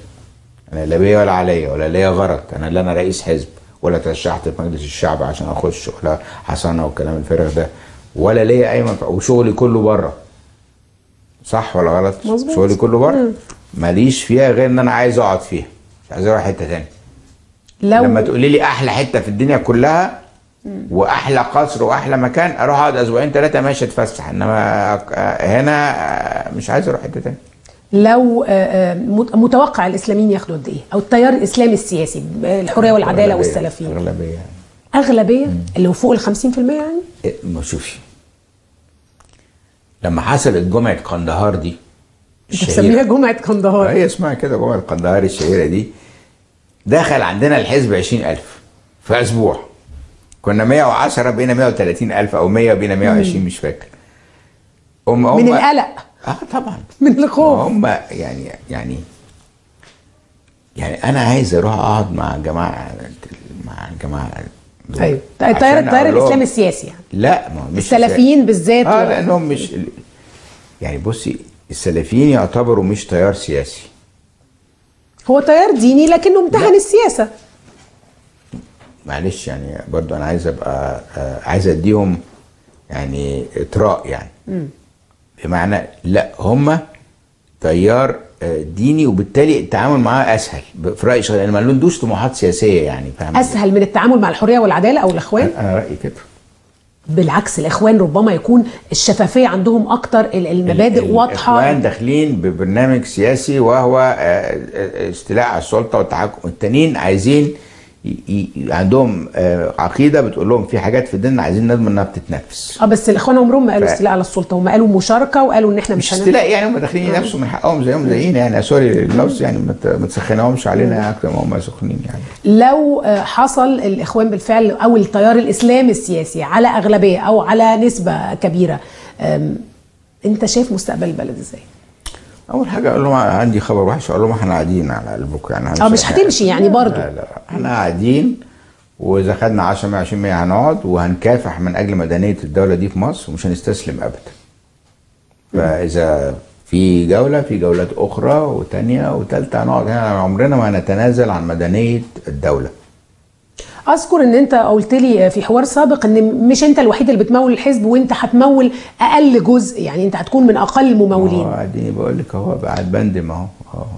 انا لا بيا ولا عليا ولا ليا غرض، انا لا انا رئيس حزب ولا ترشحت في مجلس الشعب عشان اخش ولا حصانه والكلام الفارغ ده، ولا ليا اي منفعه، وشغلي كله بره. صح ولا غلط؟ مظبوط. شغلي كله بره، ماليش فيها غير ان انا عايز اقعد فيها، مش عايز اروح حتة ثانية. لما تقولي لي احلى حتة في الدنيا كلها واحلى قصر واحلى مكان، اروح اقعد اسبوعين ثلاثة ماشي اتفسح، انما هنا مش عايز اروح حتة ثانية. لو متوقع الاسلاميين ياخدوا قد ايه؟ او التيار الاسلامي السياسي، الحرية والعدالة والسلفيين. اغلبية. اغلبية اللي هو فوق ال 50% يعني؟ ما شوفي، لما حصلت جمعه قندهار دي، انت بتسميها جمعه قندهار؟ هي اسمها كده جمعه قندهار الشهيرة دي. دخل عندنا الحزب 20,000 في اسبوع، كنا 110 بقينا 130,000 او 100 بقينا 120، مش فاكر. من القلق. طبعا من الخوف. هم يعني يعني انا عايز اروح اقعد مع جماعة، مع الجماعة. ايوه، التيار الاسلامي السياسي يعني. لا ما هو مش السلفيين بالذات، لانهم مش يعني، بصي السلفيين يعتبروا مش تيار سياسي، هو تيار ديني لكنه امتهن السياسة. معلش يعني برضو انا عايز ابقى عايز اديهم يعني اطراء يعني. بمعنى لا، هم تيار ديني وبالتالي التعامل معاه اسهل في رايي شخصي، لان ما لهمش طموحات سياسية يعني، فاهم؟ اسهل من التعامل مع الحرية والعدالة او الاخوان؟ انا رايي كده. بالعكس، الاخوان ربما يكون الشفافية عندهم اكتر، المبادئ واضحة. الاخوان داخلين ببرنامج سياسي وهو استيلاء على السلطة والتحكم، التانيين عايزين عندهم عقيدة بتقول لهم في حاجات في الدين عايزين نضمن انها بتتنفس. بس الاخوان عمرهم ما قالوا استيلاء على السلطة، هم قالوا مشاركة وقالوا ان احنا مش استيلاء يعني، هم داخلين ينافسوا من حقهم زيهم زينا يعني، sorry اللفظ يعني، ما تسخنهمش علينا اكتر ما هم سخنين يعني. لو حصل الاخوان بالفعل او التيار الاسلامي السياسي على اغلبية او على نسبه كبيرة، انت شايف مستقبل البلد ازاي؟ اول حاجة اقول لهم عندي خبر وحش، اقول لهم احنا قاعدين على قلبكم يعني، مش هتمشي يعني برضه. لا لا، احنا قاعدين، واذا خدنا 10 120 100 هنقعد وهنكافح من اجل مدنية الدولة دي في مصر، ومش هنستسلم ابدا. فاذا في جولة، في جولات اخرى وثانيه وثالثه، هنقعد هنا، عمرنا ما هنتنازل عن مدنية الدولة. اذكر ان انت قلت لي في حوار سابق ان مش انت الوحيد اللي بتمول الحزب، وانت هتمول اقل جزء، يعني انت هتكون من اقل الممولين. اديني بقول لك اهو، قاعد بندم اهو،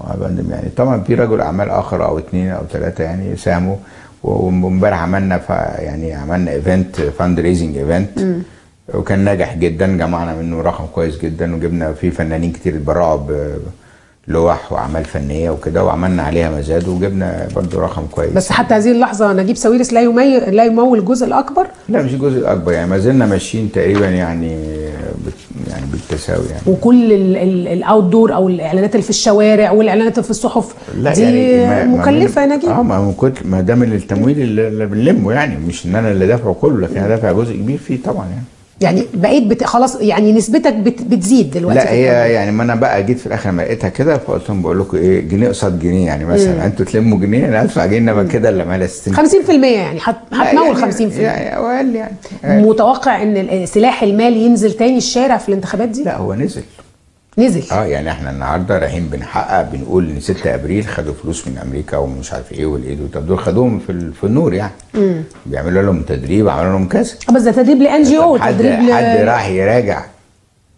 قاعد بندم يعني. طبعا في رجل اعمال اخر او اثنين او ثلاثة يعني ساهموا، وامبارح عملنا يعني عملنا event، fundraising event، وكان ناجح جدا، جمعنا منه رقم كويس جدا، وجبنا فيه فنانين كتير اتبرعوا لوح واعمال فنية وكده، وعملنا عليها مزاد وجبنا برضو رقم كويس. بس حتى هذه اللحظة نجيب ساويرس لا يمول الجزء الاكبر؟ لا مش الجزء الاكبر يعني، ما زلنا ماشيين تقريبا يعني يعني بالتساوي يعني. وكل ال outdoor او الاعلانات اللي في الشوارع والاعلانات اللي في الصحف دي يعني مكلفة يا نجيب. ما ده من التمويل اللي بنلمه يعني، مش ان انا اللي دافعه كله، لكن انا دافع جزء كبير فيه طبعا يعني. يعني بقيت خلاص يعني نسبتك بتزيد دلوقتي. لا هي يعني ما انا بقى جيت في الاخر ما لقيتها كده، فقلت لهم بقول لكم ايه، جنيه قصاد جنيه يعني، مثلا انتوا تلموا جنيه انا هدفع جنيه، انما كده اللي مالها 60 50% يعني هتمول 50% يعني او اقل يعني. متوقع ان سلاح المال ينزل تاني الشارع في الانتخابات دي؟ لا هو نزل. يعني احنا النهارده رايحين بنحقق، بنقول ان 6 ابريل خدوا فلوس من امريكا ومش عارف ايه والايه، طب دول خدوهم في النور يعني. بيعملوا لهم تدريب، عملوا لهم كذا. بس ده تدريب ل NGO، تدريب حد راح يراجع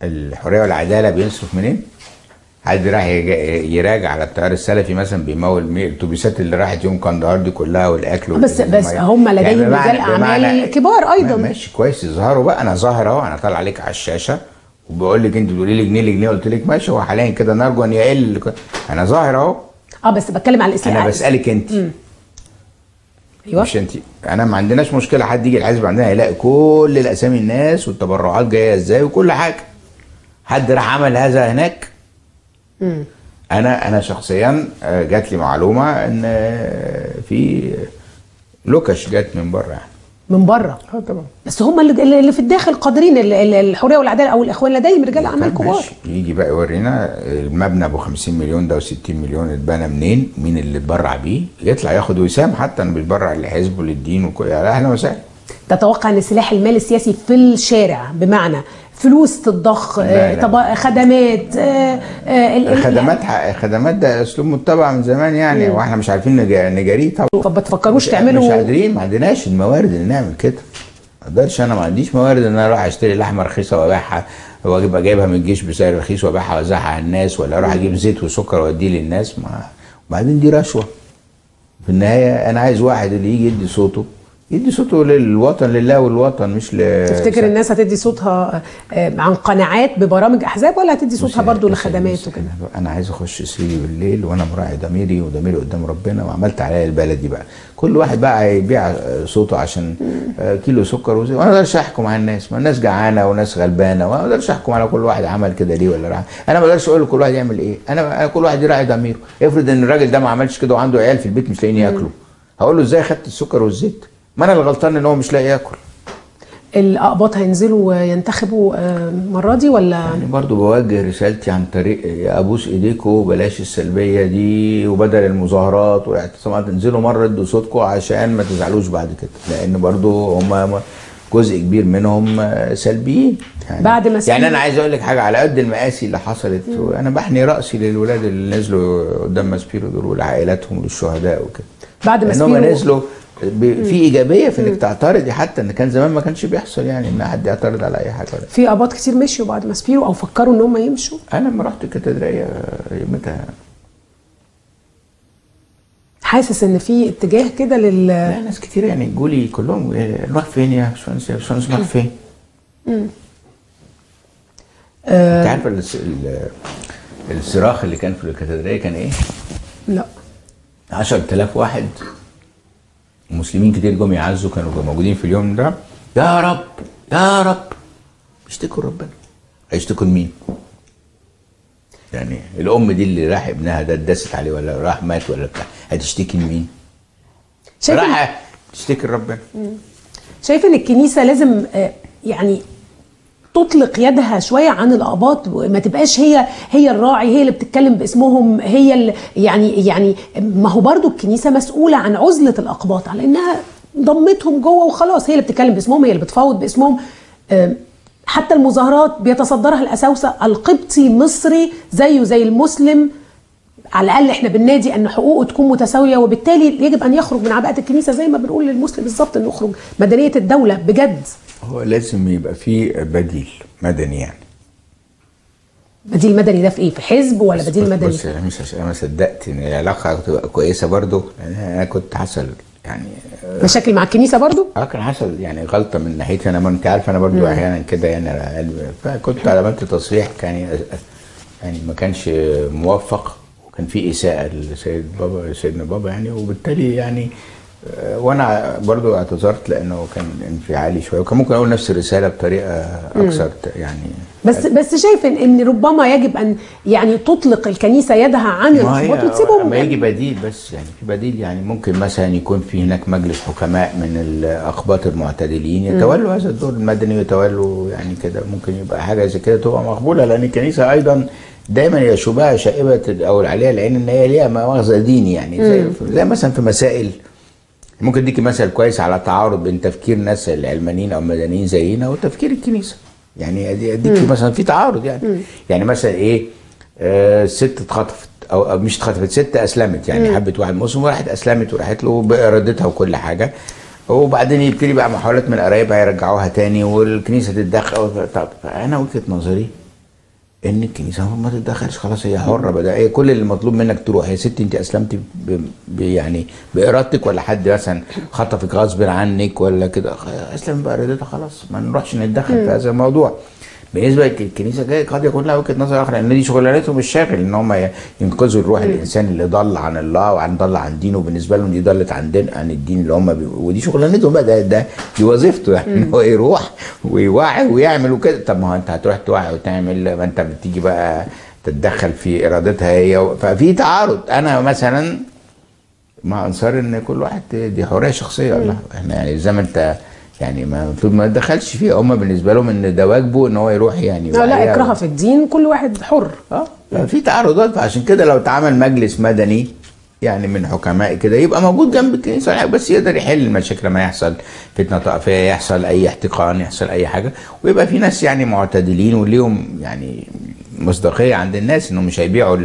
الحرية والعدالة بيصرف منين؟ حد راح يراجع على التيار السلفي مثلا بيمول الاتوبيسات اللي راحت يوم قندهار دي كلها والاكل، بس هم لديهم يعني رجال اعمال كبار ايضا. ماشي كويس، يظهروا بقى. انا ظاهر اهو، انا طالع عليك على الشاشة وبقول لك انت بتقولي لي جنيه لجنيه، قلت لك ماشي، هو حاليا كده نرجو ان يقل. انا ظاهر اهو. بس بتكلم على الاسلام، انا بسالك انت. ايوه مش انت. انا ما عندناش مشكلة حد يجي الحزب عندنا يلاقي كل الاسامي الناس والتبرعات جاية ازاي وكل حاجة. حد راح عمل هذا هناك؟ انا شخصيا جات لي معلومة ان في لوكش جات من بره، يعني من بره. طبعا، بس هم اللي في الداخل قادرين، الحرية والعدالة او الاخوان لديهم رجال اعمال كبار. يجي بقى يورينا المبنى ابو 50 مليون ده و60 مليون اتبنى منين، مين اللي اتبرع بيه، يطلع ياخد وسام حتى انه بيتبرع للحزب وللدين وكل، يعني اهلا وسهلا. تتوقع ان سلاح المال السياسي في الشارع، بمعنى فلوس تتضخ، خدمات، الخدمات ده اسلوب متبع من زمان يعني، واحنا مش عارفين نجاريه طبعا. طب ما تفكروش تعملوا؟ مش قادرين، ما عندناش الموارد اللي نعمل كده. ما اقدرش، انا ما عنديش موارد ان انا اروح اشتري لحمه رخيصة وابيعها، واجيب جايبها من الجيش بسعر رخيص وابيعها واوزعها على الناس، ولا اروح اجيب زيت وسكر واديه للناس. وبعدين دي رشوة في النهاية. انا عايز واحد اللي يجي يدي صوته، يدي صوته للوطن، لله والوطن، مش ل. تفتكر الناس هتدي صوتها عن قناعات ببرامج احزاب، ولا هتدي صوتها برضو لخدمات وكده؟ انا عايز اخش سريري بالليل وانا مراعي ضميري وضميري قدام ربنا، وعملت عليا البلدي بقى. كل واحد بقى هيبيع صوته عشان كيلو سكر وزي، وانا ما اقدرش احكم على الناس، ما الناس جعانة وناس غلبانه، وما اقدرش احكم على كل واحد عمل كده ليه ولا راح. انا ما اقدرش اقول لكل واحد يعمل ايه، انا كل واحد يراعي ضميره. افرض ان الراجل ده ما عملش كده وعنده عيال في البيت مش لاقيين ياكلوا، هقول له ازاي خدت السكر والزيت؟ ما انا اللي غلطان ان هو مش لاقي ياكل. الاقباط هينزلوا ينتخبوا المرة دي ولا؟ يعني برضو بوجه رسالتي عن طريق ابوس ايديكم، بلاش السلبية دي، وبدل المظاهرات والاعتصامات انزلوا مرة ادوا صوتكم عشان ما تزعلوش بعد كده، لان برضو هم جزء كبير منهم سلبيين يعني. بعد ما يعني انا عايز اقول لك حاجة، على قد المآسي اللي حصلت، انا بحني راسي للولاد اللي نزلوا قدام ماسبيرو دول ولعائلاتهم وللشهداء وكده. بعد ماسبيرو هم نزلوا في ايجابية في انك تعترضي، حتى ان كان زمان ما كانش بيحصل يعني ان حد يعترض على اي حاجة. في اباط كتير مشيوا بعد ماسبيرو او فكروا ان هم يمشوا. انا لما رحت الكاتدرائيه يومتها حاسس ان في اتجاه كده لل، لا ناس كتير يعني جولي كلهم نروح فين يا باشمهندس، يا باشمهندس نروح فين؟ انت عارفه الصراخ اللي كان في الكاتدرائيه كان ايه؟ لا 10,000 واحد مسلمين كتير جم يعزوا، كانوا موجودين في اليوم ده. يا رب يا رب، بيشتكوا لربنا، هيشتكوا لمين؟ يعني الام دي اللي راح ابنها ده اتدست عليه ولا راح مات ولا بتاع، هتشتكي لمين؟ راح تشتكي لربنا. شايف ان الكنيسة لازم يعني تطلق يدها شوية عن الاقباط، ما تبقاش هي الراعي، هي اللي بتتكلم باسمهم، هي اللي يعني ما هو برضو الكنيسة مسؤولة عن عزله الاقباط، على انها ضمتهم جوه وخلاص، هي اللي بتتكلم باسمهم، هي اللي بتفاوض باسمهم. حتى المظاهرات بيتصدرها الاساوسه، القبطي مصري زيه زي المسلم، على الاقل احنا بننادي ان حقوقه تكون متساوية، وبالتالي يجب ان يخرج من عباءه الكنيسة زي ما بنقول للمسلم بالظبط، انه يخرج مدنية الدولة بجد. هو لازم يبقى في بديل مدني يعني. بديل مدني ده في ايه؟ في حزب ولا بديل مدني؟ بص انا مش عشان انا صدقت ان العلاقة تبقى كويسة برضو، يعني انا كنت حصل يعني مشاكل مع الكنيسة برضو؟ كان حصل يعني غلطه من ناحيتي انا، ما انت عارف انا برضو احيانا كده يعني، فكنت عملت تصريح كان يعني ما كانش موفق، وكان في اساءه لسيد بابا، سيدنا بابا يعني، وبالتالي يعني وانا برضو اعتذرت لانه كان انفعالي شوية، وكان ممكن اقول نفس الرسالة بطريقة اكثر يعني. بس شايف ان ربما يجب ان يعني تطلق الكنيسة يدها عن الاقباط وتسيبهم لما يجي بديل، بس يعني في بديل يعني ممكن مثلا يكون في هناك مجلس حكماء من الاقباط المعتدلين يتولوا هذا الدور المدني ويتولوا يعني كده، ممكن يبقى حاجة زي كده تبقى مقبولة، لان الكنيسة ايضا دايما يشوبها شائبة او عليها العين ان هي ليها مؤاخذة ديني يعني، زي مثلا في مسائل. ممكن اديكي مثل كويس على تعارض بين تفكير ناس العلمانيين او المدنيين زينا وتفكير الكنيسة يعني، اديكي مثلا في تعارض يعني. يعني مثلا ايه، ست اتخطفت او مش اتخطفت، ست اسلمت يعني، حبت واحد مسلم وراحت اسلمت وراحت له بارادتها وكل حاجة، وبعدين يبتدي بقى محاولات من قرايبها يرجعوها تاني والكنيسة تتدخل. طب انا وجهه نظري ان الكنيسة ما تتدخلش، خلاص هي حره بقى، هي كل اللي مطلوب منك تروح يا ستي انت اسلمتي يعني بارادتك، ولا حد مثلا خطفك غصب عنك ولا كده، اسلم بارادتك خلاص، ما نروحش نتدخل في هذا الموضوع. بالنسبة للكنيسة جاي قد يكون لها وجهه نظر اخرى، لان دي شغلانتهم الشاغل ان هم ينقذوا الروح الانسان اللي ضل عن الله وعن ضل عن دينه، بالنسبة لهم دي ضلت عن دين عن الدين اللي هم ودي شغلانتهم بقى، ده دي وظيفته يعني، ان هو يروح ويوعي ويعمل وكده. طب ما هو انت هتروح توعي وتعمل، ما انت بتيجي بقى تتدخل في ارادتها هي، ففي تعارض. انا مثلا مع انصار ان كل واحد دي حرية شخصية، والله احنا يعني زي ما انت يعني المفروض ما تدخلش فيه، هم بالنسبة لهم ان ده واجبه ان هو يروح يعني. لا اكراه في الدين، كل واحد حر. في تعارضات، فعشان كده لو اتعمل مجلس مدني يعني من حكماء كده يبقى موجود جنب الكنيسة، بس يقدر يحل المشاكل لما يحصل فتنة طائفية، يحصل اي احتقان، يحصل اي حاجة، ويبقى في ناس يعني معتدلين وليهم يعني مصداقية عند الناس انهم مش هيبيعوا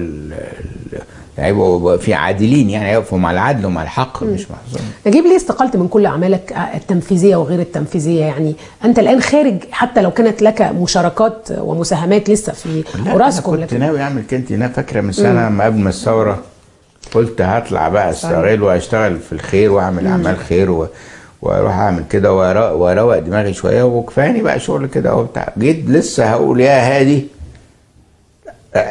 هيبقوا في عادلين يعني، هيقفوا مع العدل ومع الحق مش مع الظلم. نجيب، ليه استقلت من كل اعمالك التنفيذية وغير التنفيذية؟ يعني انت الان خارج، حتى لو كانت لك مشاركات ومساهمات لسه في اوراسكوم. كنت ناوي اعمل كده، انا فاكره من سنة ما قبل ما الثورة قلت هطلع بقى استغل واشتغل في الخير واعمل اعمال خير واروح اعمل كده واروق دماغي شوية وكفاني بقى شغل كده وبتاع. جيت لسه هقول يا هادي،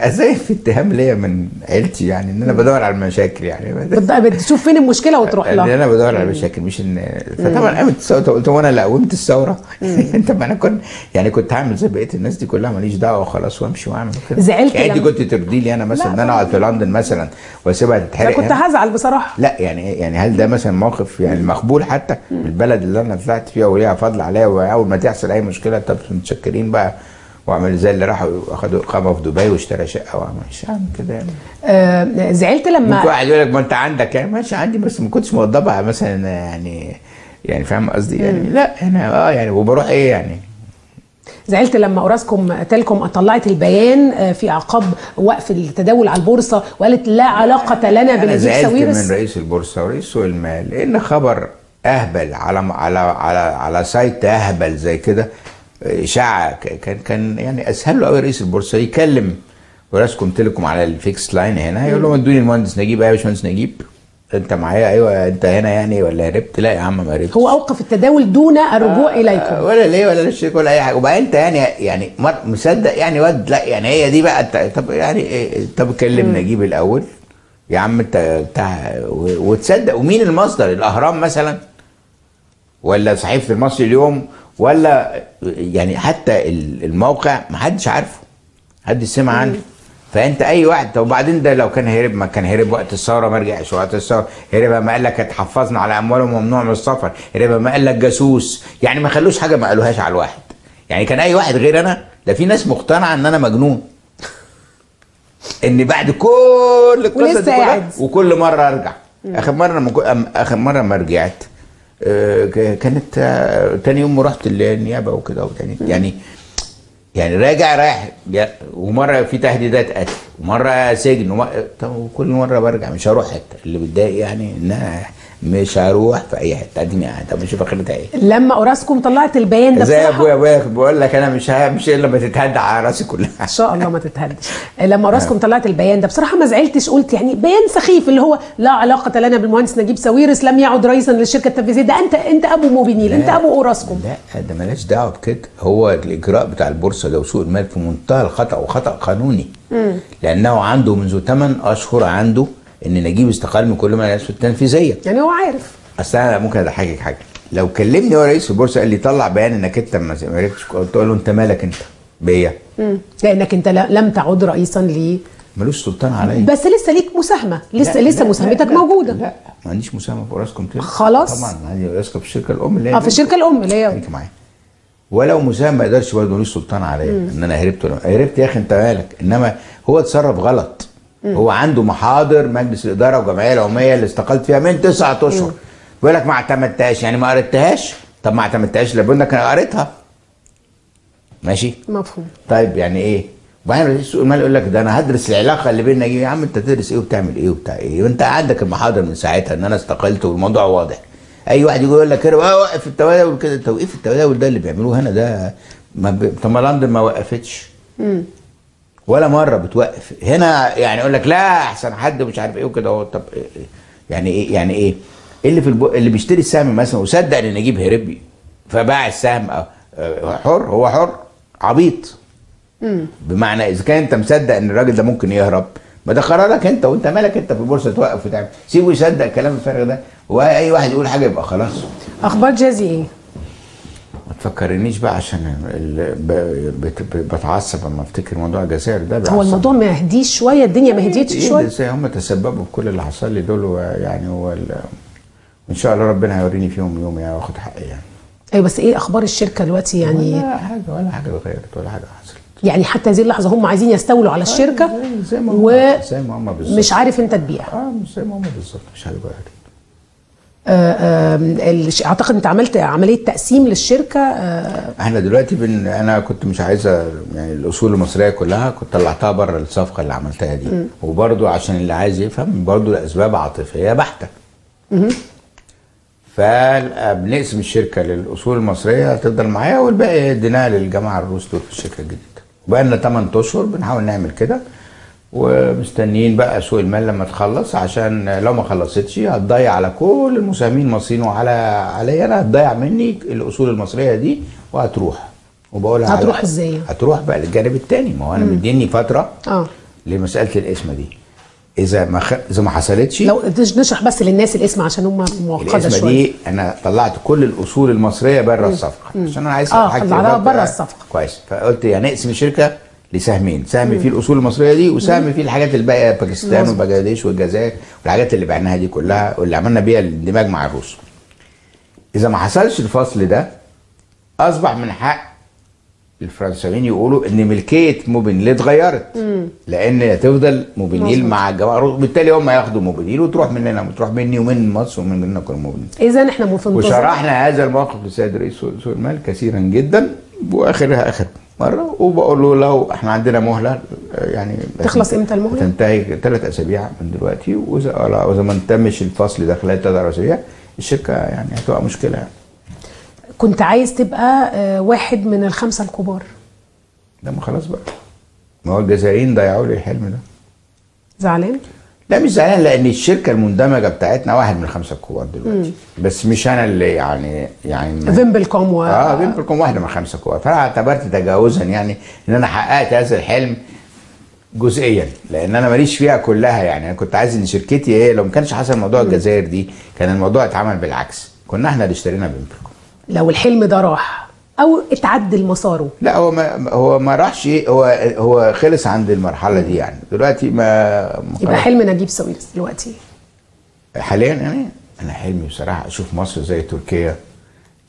زي في اتهام ليا من عيلتي يعني ان انا بدور على المشاكل يعني، بتشوف فين المشكلة وتروح لها. ان انا بدور على المشاكل مش ان. فطبعا قامت الثورة، قلت وانا اللي قومت الثورة. انت ما انا كنت يعني كنت هعمل زي بقية الناس دي كلها، ماليش دعوه وخلاص وامشي واعمل كده. زعلت يعني؟ انت كنت ترضي لي انا مثلا ان انا اقعد في لندن مثلا واسيبها تتحرق؟ كنت هزعل بصراحة. لا يعني هل ده مثلا موقف يعني مقبول حتى من البلد اللي انا طلعت فيها وليها فضل عليا، واول ما تحصل اي مشكلة طب متشكرين بقى واعمل زي اللي راحوا اخدوا اقامه في دبي واشترى شقه وعمل مش هعمل كده يعني. زعلت لما ممكن واحد يقول لك ما انت عندك يعني، ماشي عندي بس ما كنتش موضبها مثلا يعني فاهم قصدي يعني. لا انا يعني وبروح ايه يعني. زعلت لما اوراسكوم تيلكوم طلعت البيان في اعقاب وقف التداول على البورصة وقالت لا علاقة لنا بنجيب ساويرس؟ انا زعلت من رئيس البورصة ورئيس سوق المال، لان خبر اهبل على على على على site اهبل زي كده، اشاعة، كان يعني اسهل له قوي رئيس البورصة يكلم اوراسكوم تيليكوم على ال fixed line هنا، يقول لهم ادوني المهندس نجيب. ايوه يا باشمهندس نجيب انت معايا؟ ايوه انت هنا يعني ولا هربت؟ لا يا عم ما هربتش. هو اوقف التداول دون الرجوع اليكم ولا ليه ولا للشركة ولا اي حاجة. وبعدين انت يعني مصدق يعني واد، لا يعني هي دي بقى. طب يعني طب كلم نجيب الاول يا عم انت بتاع وتصدق. ومين المصدر؟ الاهرام مثلا ولا صحيفة المصري اليوم ولا يعني حتى الموقع ما حدش عارفه، حدش سمع عنه. فانت اي واحد. طب وبعدين ده لو كان هرب، ما كان هرب وقت الثورة، ما رجعش وقت الثورة، هرب ما قال لك اتحفظنا على امواله ممنوع من السفر، هرب ما قال لك جاسوس، يعني ما خلوش حاجة ما قالوهاش على الواحد. يعني كان اي واحد غير انا، ده في ناس مقتنعة ان انا مجنون، ان بعد كل القصة دي كلها وكل مرة ارجع. اخر مرة ما رجعت كانت تاني يوم رحت النيابة وكده، يعني راجع رايح، ومرة في تهديدات قتل ومرة سجن طب وكل مرة برجع مش هروح حتة. اللي بتضايق يعني ان انا مش هروح في اي حتة، اديني قاعد طب نشوف اخرتها ايه. لما اوراسكوم طلعت البيان ده زي ابويا بقول لك انا مش همشي الا لما تتهد على راسي كلها. ان شاء الله ما تتهدش. لما اوراسكوم طلعت البيان ده بصراحة ما زعلتش، قلت يعني بيان سخيف اللي هو لا علاقة لنا بالمهندس نجيب ساويرس، لم يعد رئيسا للشركة التنفيذية. ده انت ابو موبينيل، انت ابو اوراسكوم. لا ده مالهاش دعوه بكده. هو الاجراء بتاع البورصة ده وسوق المال في منتهى الخطا، وخطا قانوني. لانه عنده منذ 8 اشهر عنده ان نجيب استقال من كل ما رئاسته التنفيذية. يعني هو عارف. اصل انا ممكن اضحكك حاجة، لو كلمني هو رئيس البورصة قال لي طلع بيان انك انت ما عرفتش، قلت له انت مالك انت بيا؟ لانك انت لم تعد رئيسا لي، ملوش سلطان عليا، بس لسه ليك مساهمة، لسه مساهمتك موجودة. لا ما عنديش مساهمة في اوراسكوم تاني خلاص. طبعا عندي اوراسكوم في الشركة الام اللي هي في الشركة الام اللي هي معايا، ولو مساهم ما يقدرش برضه ملوش سلطان عليا ان انا هربت ولا هربت. يا اخي انت مالك؟ انما هو اتصرف غلط. هو عنده محاضر مجلس الادارة والجمعية العمومية اللي استقلت فيها من 9 اشهر، بيقول لك ما اعتمدتهاش، يعني ما قريتهاش. طب ما اعتمدتهاش لابد انك قريتها. ماشي؟ مفهوم. طيب يعني ايه؟ وبعدين رئيس سوق المال يقول لك ده انا هدرس العلاقة اللي بيننا. يا عم انت تدرس ايه وبتعمل ايه وبتاع ايه؟ وانت عندك المحاضر من ساعتها ان انا استقلت والموضوع واضح. اي واحد يجي يقول لك وقف التداول كده، توقيف التداول ده اللي بيعملوه هنا ده ما طب ما لندن ما وقفتش. ولا مرة بتوقف هنا، يعني يقول لك لا احسن حد مش عارف ايه وكده. طب يعني ايه؟ يعني ايه اللي في اللي بيشتري السهم مثلا وصدق ان نجيب هرب فباع السهم، حر، هو حر عبيط. بمعنى اذا كان انت مصدق ان الراجل ده ممكن يهرب، ما ده قرارك انت، وانت مالك انت في البورصة توقف وتعمل، سيبه يصدق كلام الفارغ ده، واي واحد يقول حاجة يبقى خلاص. اخبار جازي ايه؟ ما تفكرنيش بقى عشان بتعصب لما افتكر موضوع الجزائر ده. هو الموضوع ما هديش شوية؟ الدنيا ما هديتش شوية؟ ازاي هم تسببوا في كل اللي حصل لي دول يعني، وان شاء الله ربنا هيوريني فيهم يوم يعني واخد حقي يعني. ايوه بس ايه اخبار الشركة دلوقتي يعني؟ ولا حاجة، ولا حاجة اتغيرت، ولا حاجة حصلت يعني. حتى هذه اللحظة هم عايزين يستولوا على الشركة، زي ما هم، زي ما هم بالظبط. مش عارف انت تبيع. زي ما هم بالظبط، مش حاجة اتغيرت. اعتقد انت عملت عملية تقسيم للشركة. احنا دلوقتي انا كنت مش عايزه يعني الاصول المصرية كلها كنت طلعتها بره الصفقة اللي عملتها دي، وبرده عشان اللي عايز يفهم برده لاسباب عاطفية بحته. فبنقسم الشركة للاصول المصرية هتفضل معايا، والباقي اديناها للجماعة الروس دول في الشركة الجديدة. وبقى لنا 8 اشهر بنحاول نعمل كده، ومستنيين بقى سوق المال لما تخلص، عشان لو ما خلصتش هتضيع على كل المساهمين المصريين وعلى عليا انا، هتضيع مني الاصول المصرية دي وهتروح. وبقولها هتروح ازاي؟ هتروح بقى للجانب الثاني، ما هو انا مديني فترة لمسالة القسمة دي. اذا ما اذا ما حصلتش، لو نشرح بس للناس القسمة عشان هم معقدة شوية. القسمة دي انا طلعت كل الاصول المصرية بره الصفقة، عشان انا عايز حاجة طلعتها بره الصفقة. كويس، فقلت يعني اقسم الشركة لسهمين، سهم فيه الاصول المصرية دي، وسهم فيه الحاجات الباقية، باكستان وبنجلاديش والجزائر والحاجات اللي بعناها دي كلها، واللي عملنا بيها الاندماج مع الروس. اذا ما حصلش الفصل ده، اصبح من حق الفرنساويين يقولوا ان ملكية موبينيل اتغيرت، لان هتفضل موبينيل مع الجماعة، بالتالي هم ياخدوا موبينيل وتروح مننا وتروح مني ومن مصر ومننا كل موبينيل. اذا احنا في انتظار. وشرحنا هذا الموقف للسيد رئيس سوق المال كثيرا جدا، واخرها اخر مرة، وبقول له لو احنا عندنا مهله يعني تخلص امتى المهلة؟ تنتهي 3 اسابيع من دلوقتي، واذا ما تمش الفصل ده خلال 3 اسابيع الشركة يعني هتبقى مشكلة يعني. كنت عايز تبقى واحد من ال5 الكبار. ده ما خلاص بقى، ما هو الجزائريين ضيعوا لي الحلم ده. زعلان؟ لا مش زعلان، لان الشركة المندمجه بتاعتنا واحد من ال5 الكبار دلوقتي. بس مش انا اللي يعني فيمبلكوم فيمبلكوم واحدة من ال5 الكبار، فانا اعتبرت تجاوزا يعني ان انا حققت هذا الحلم جزئيا، لان انا ماليش فيها كلها يعني. انا كنت عايز ان شركتي هي، لو ما كانش حصل موضوع الجزائر دي كان الموضوع اتعمل بالعكس، كنا احنا اللي اشترينا فيمبلكوم. لو الحلم ده راح او اتعدل مساره. لا هو ما راحش، هو خلص عند المرحلة دي يعني دلوقتي. ما يبقى حلم نجيب ساويرس دلوقتي حاليا يعني، انا حلمي بصراحة اشوف مصر زي تركيا،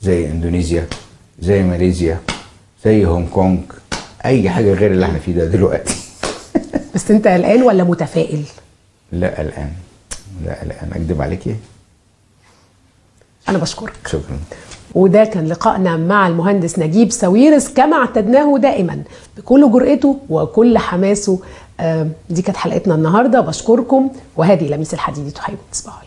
زي اندونيسيا، زي ماليزيا، زي هونج كونج، اي حاجة غير اللي احنا فيه ده دلوقتي. بس انت قلقان ولا متفائل؟ لا قلقان، لا قلقان، اكدب عليك ايه؟ انا بشكرك. شكرا. وده كان لقائنا مع المهندس نجيب ساويرس كما اعتدناه دائما بكل جرأته وكل حماسه. دي كانت حلقتنا النهارده، بشكركم، وهذه لميس الحديدي تحييكم، تصبحوا على خير.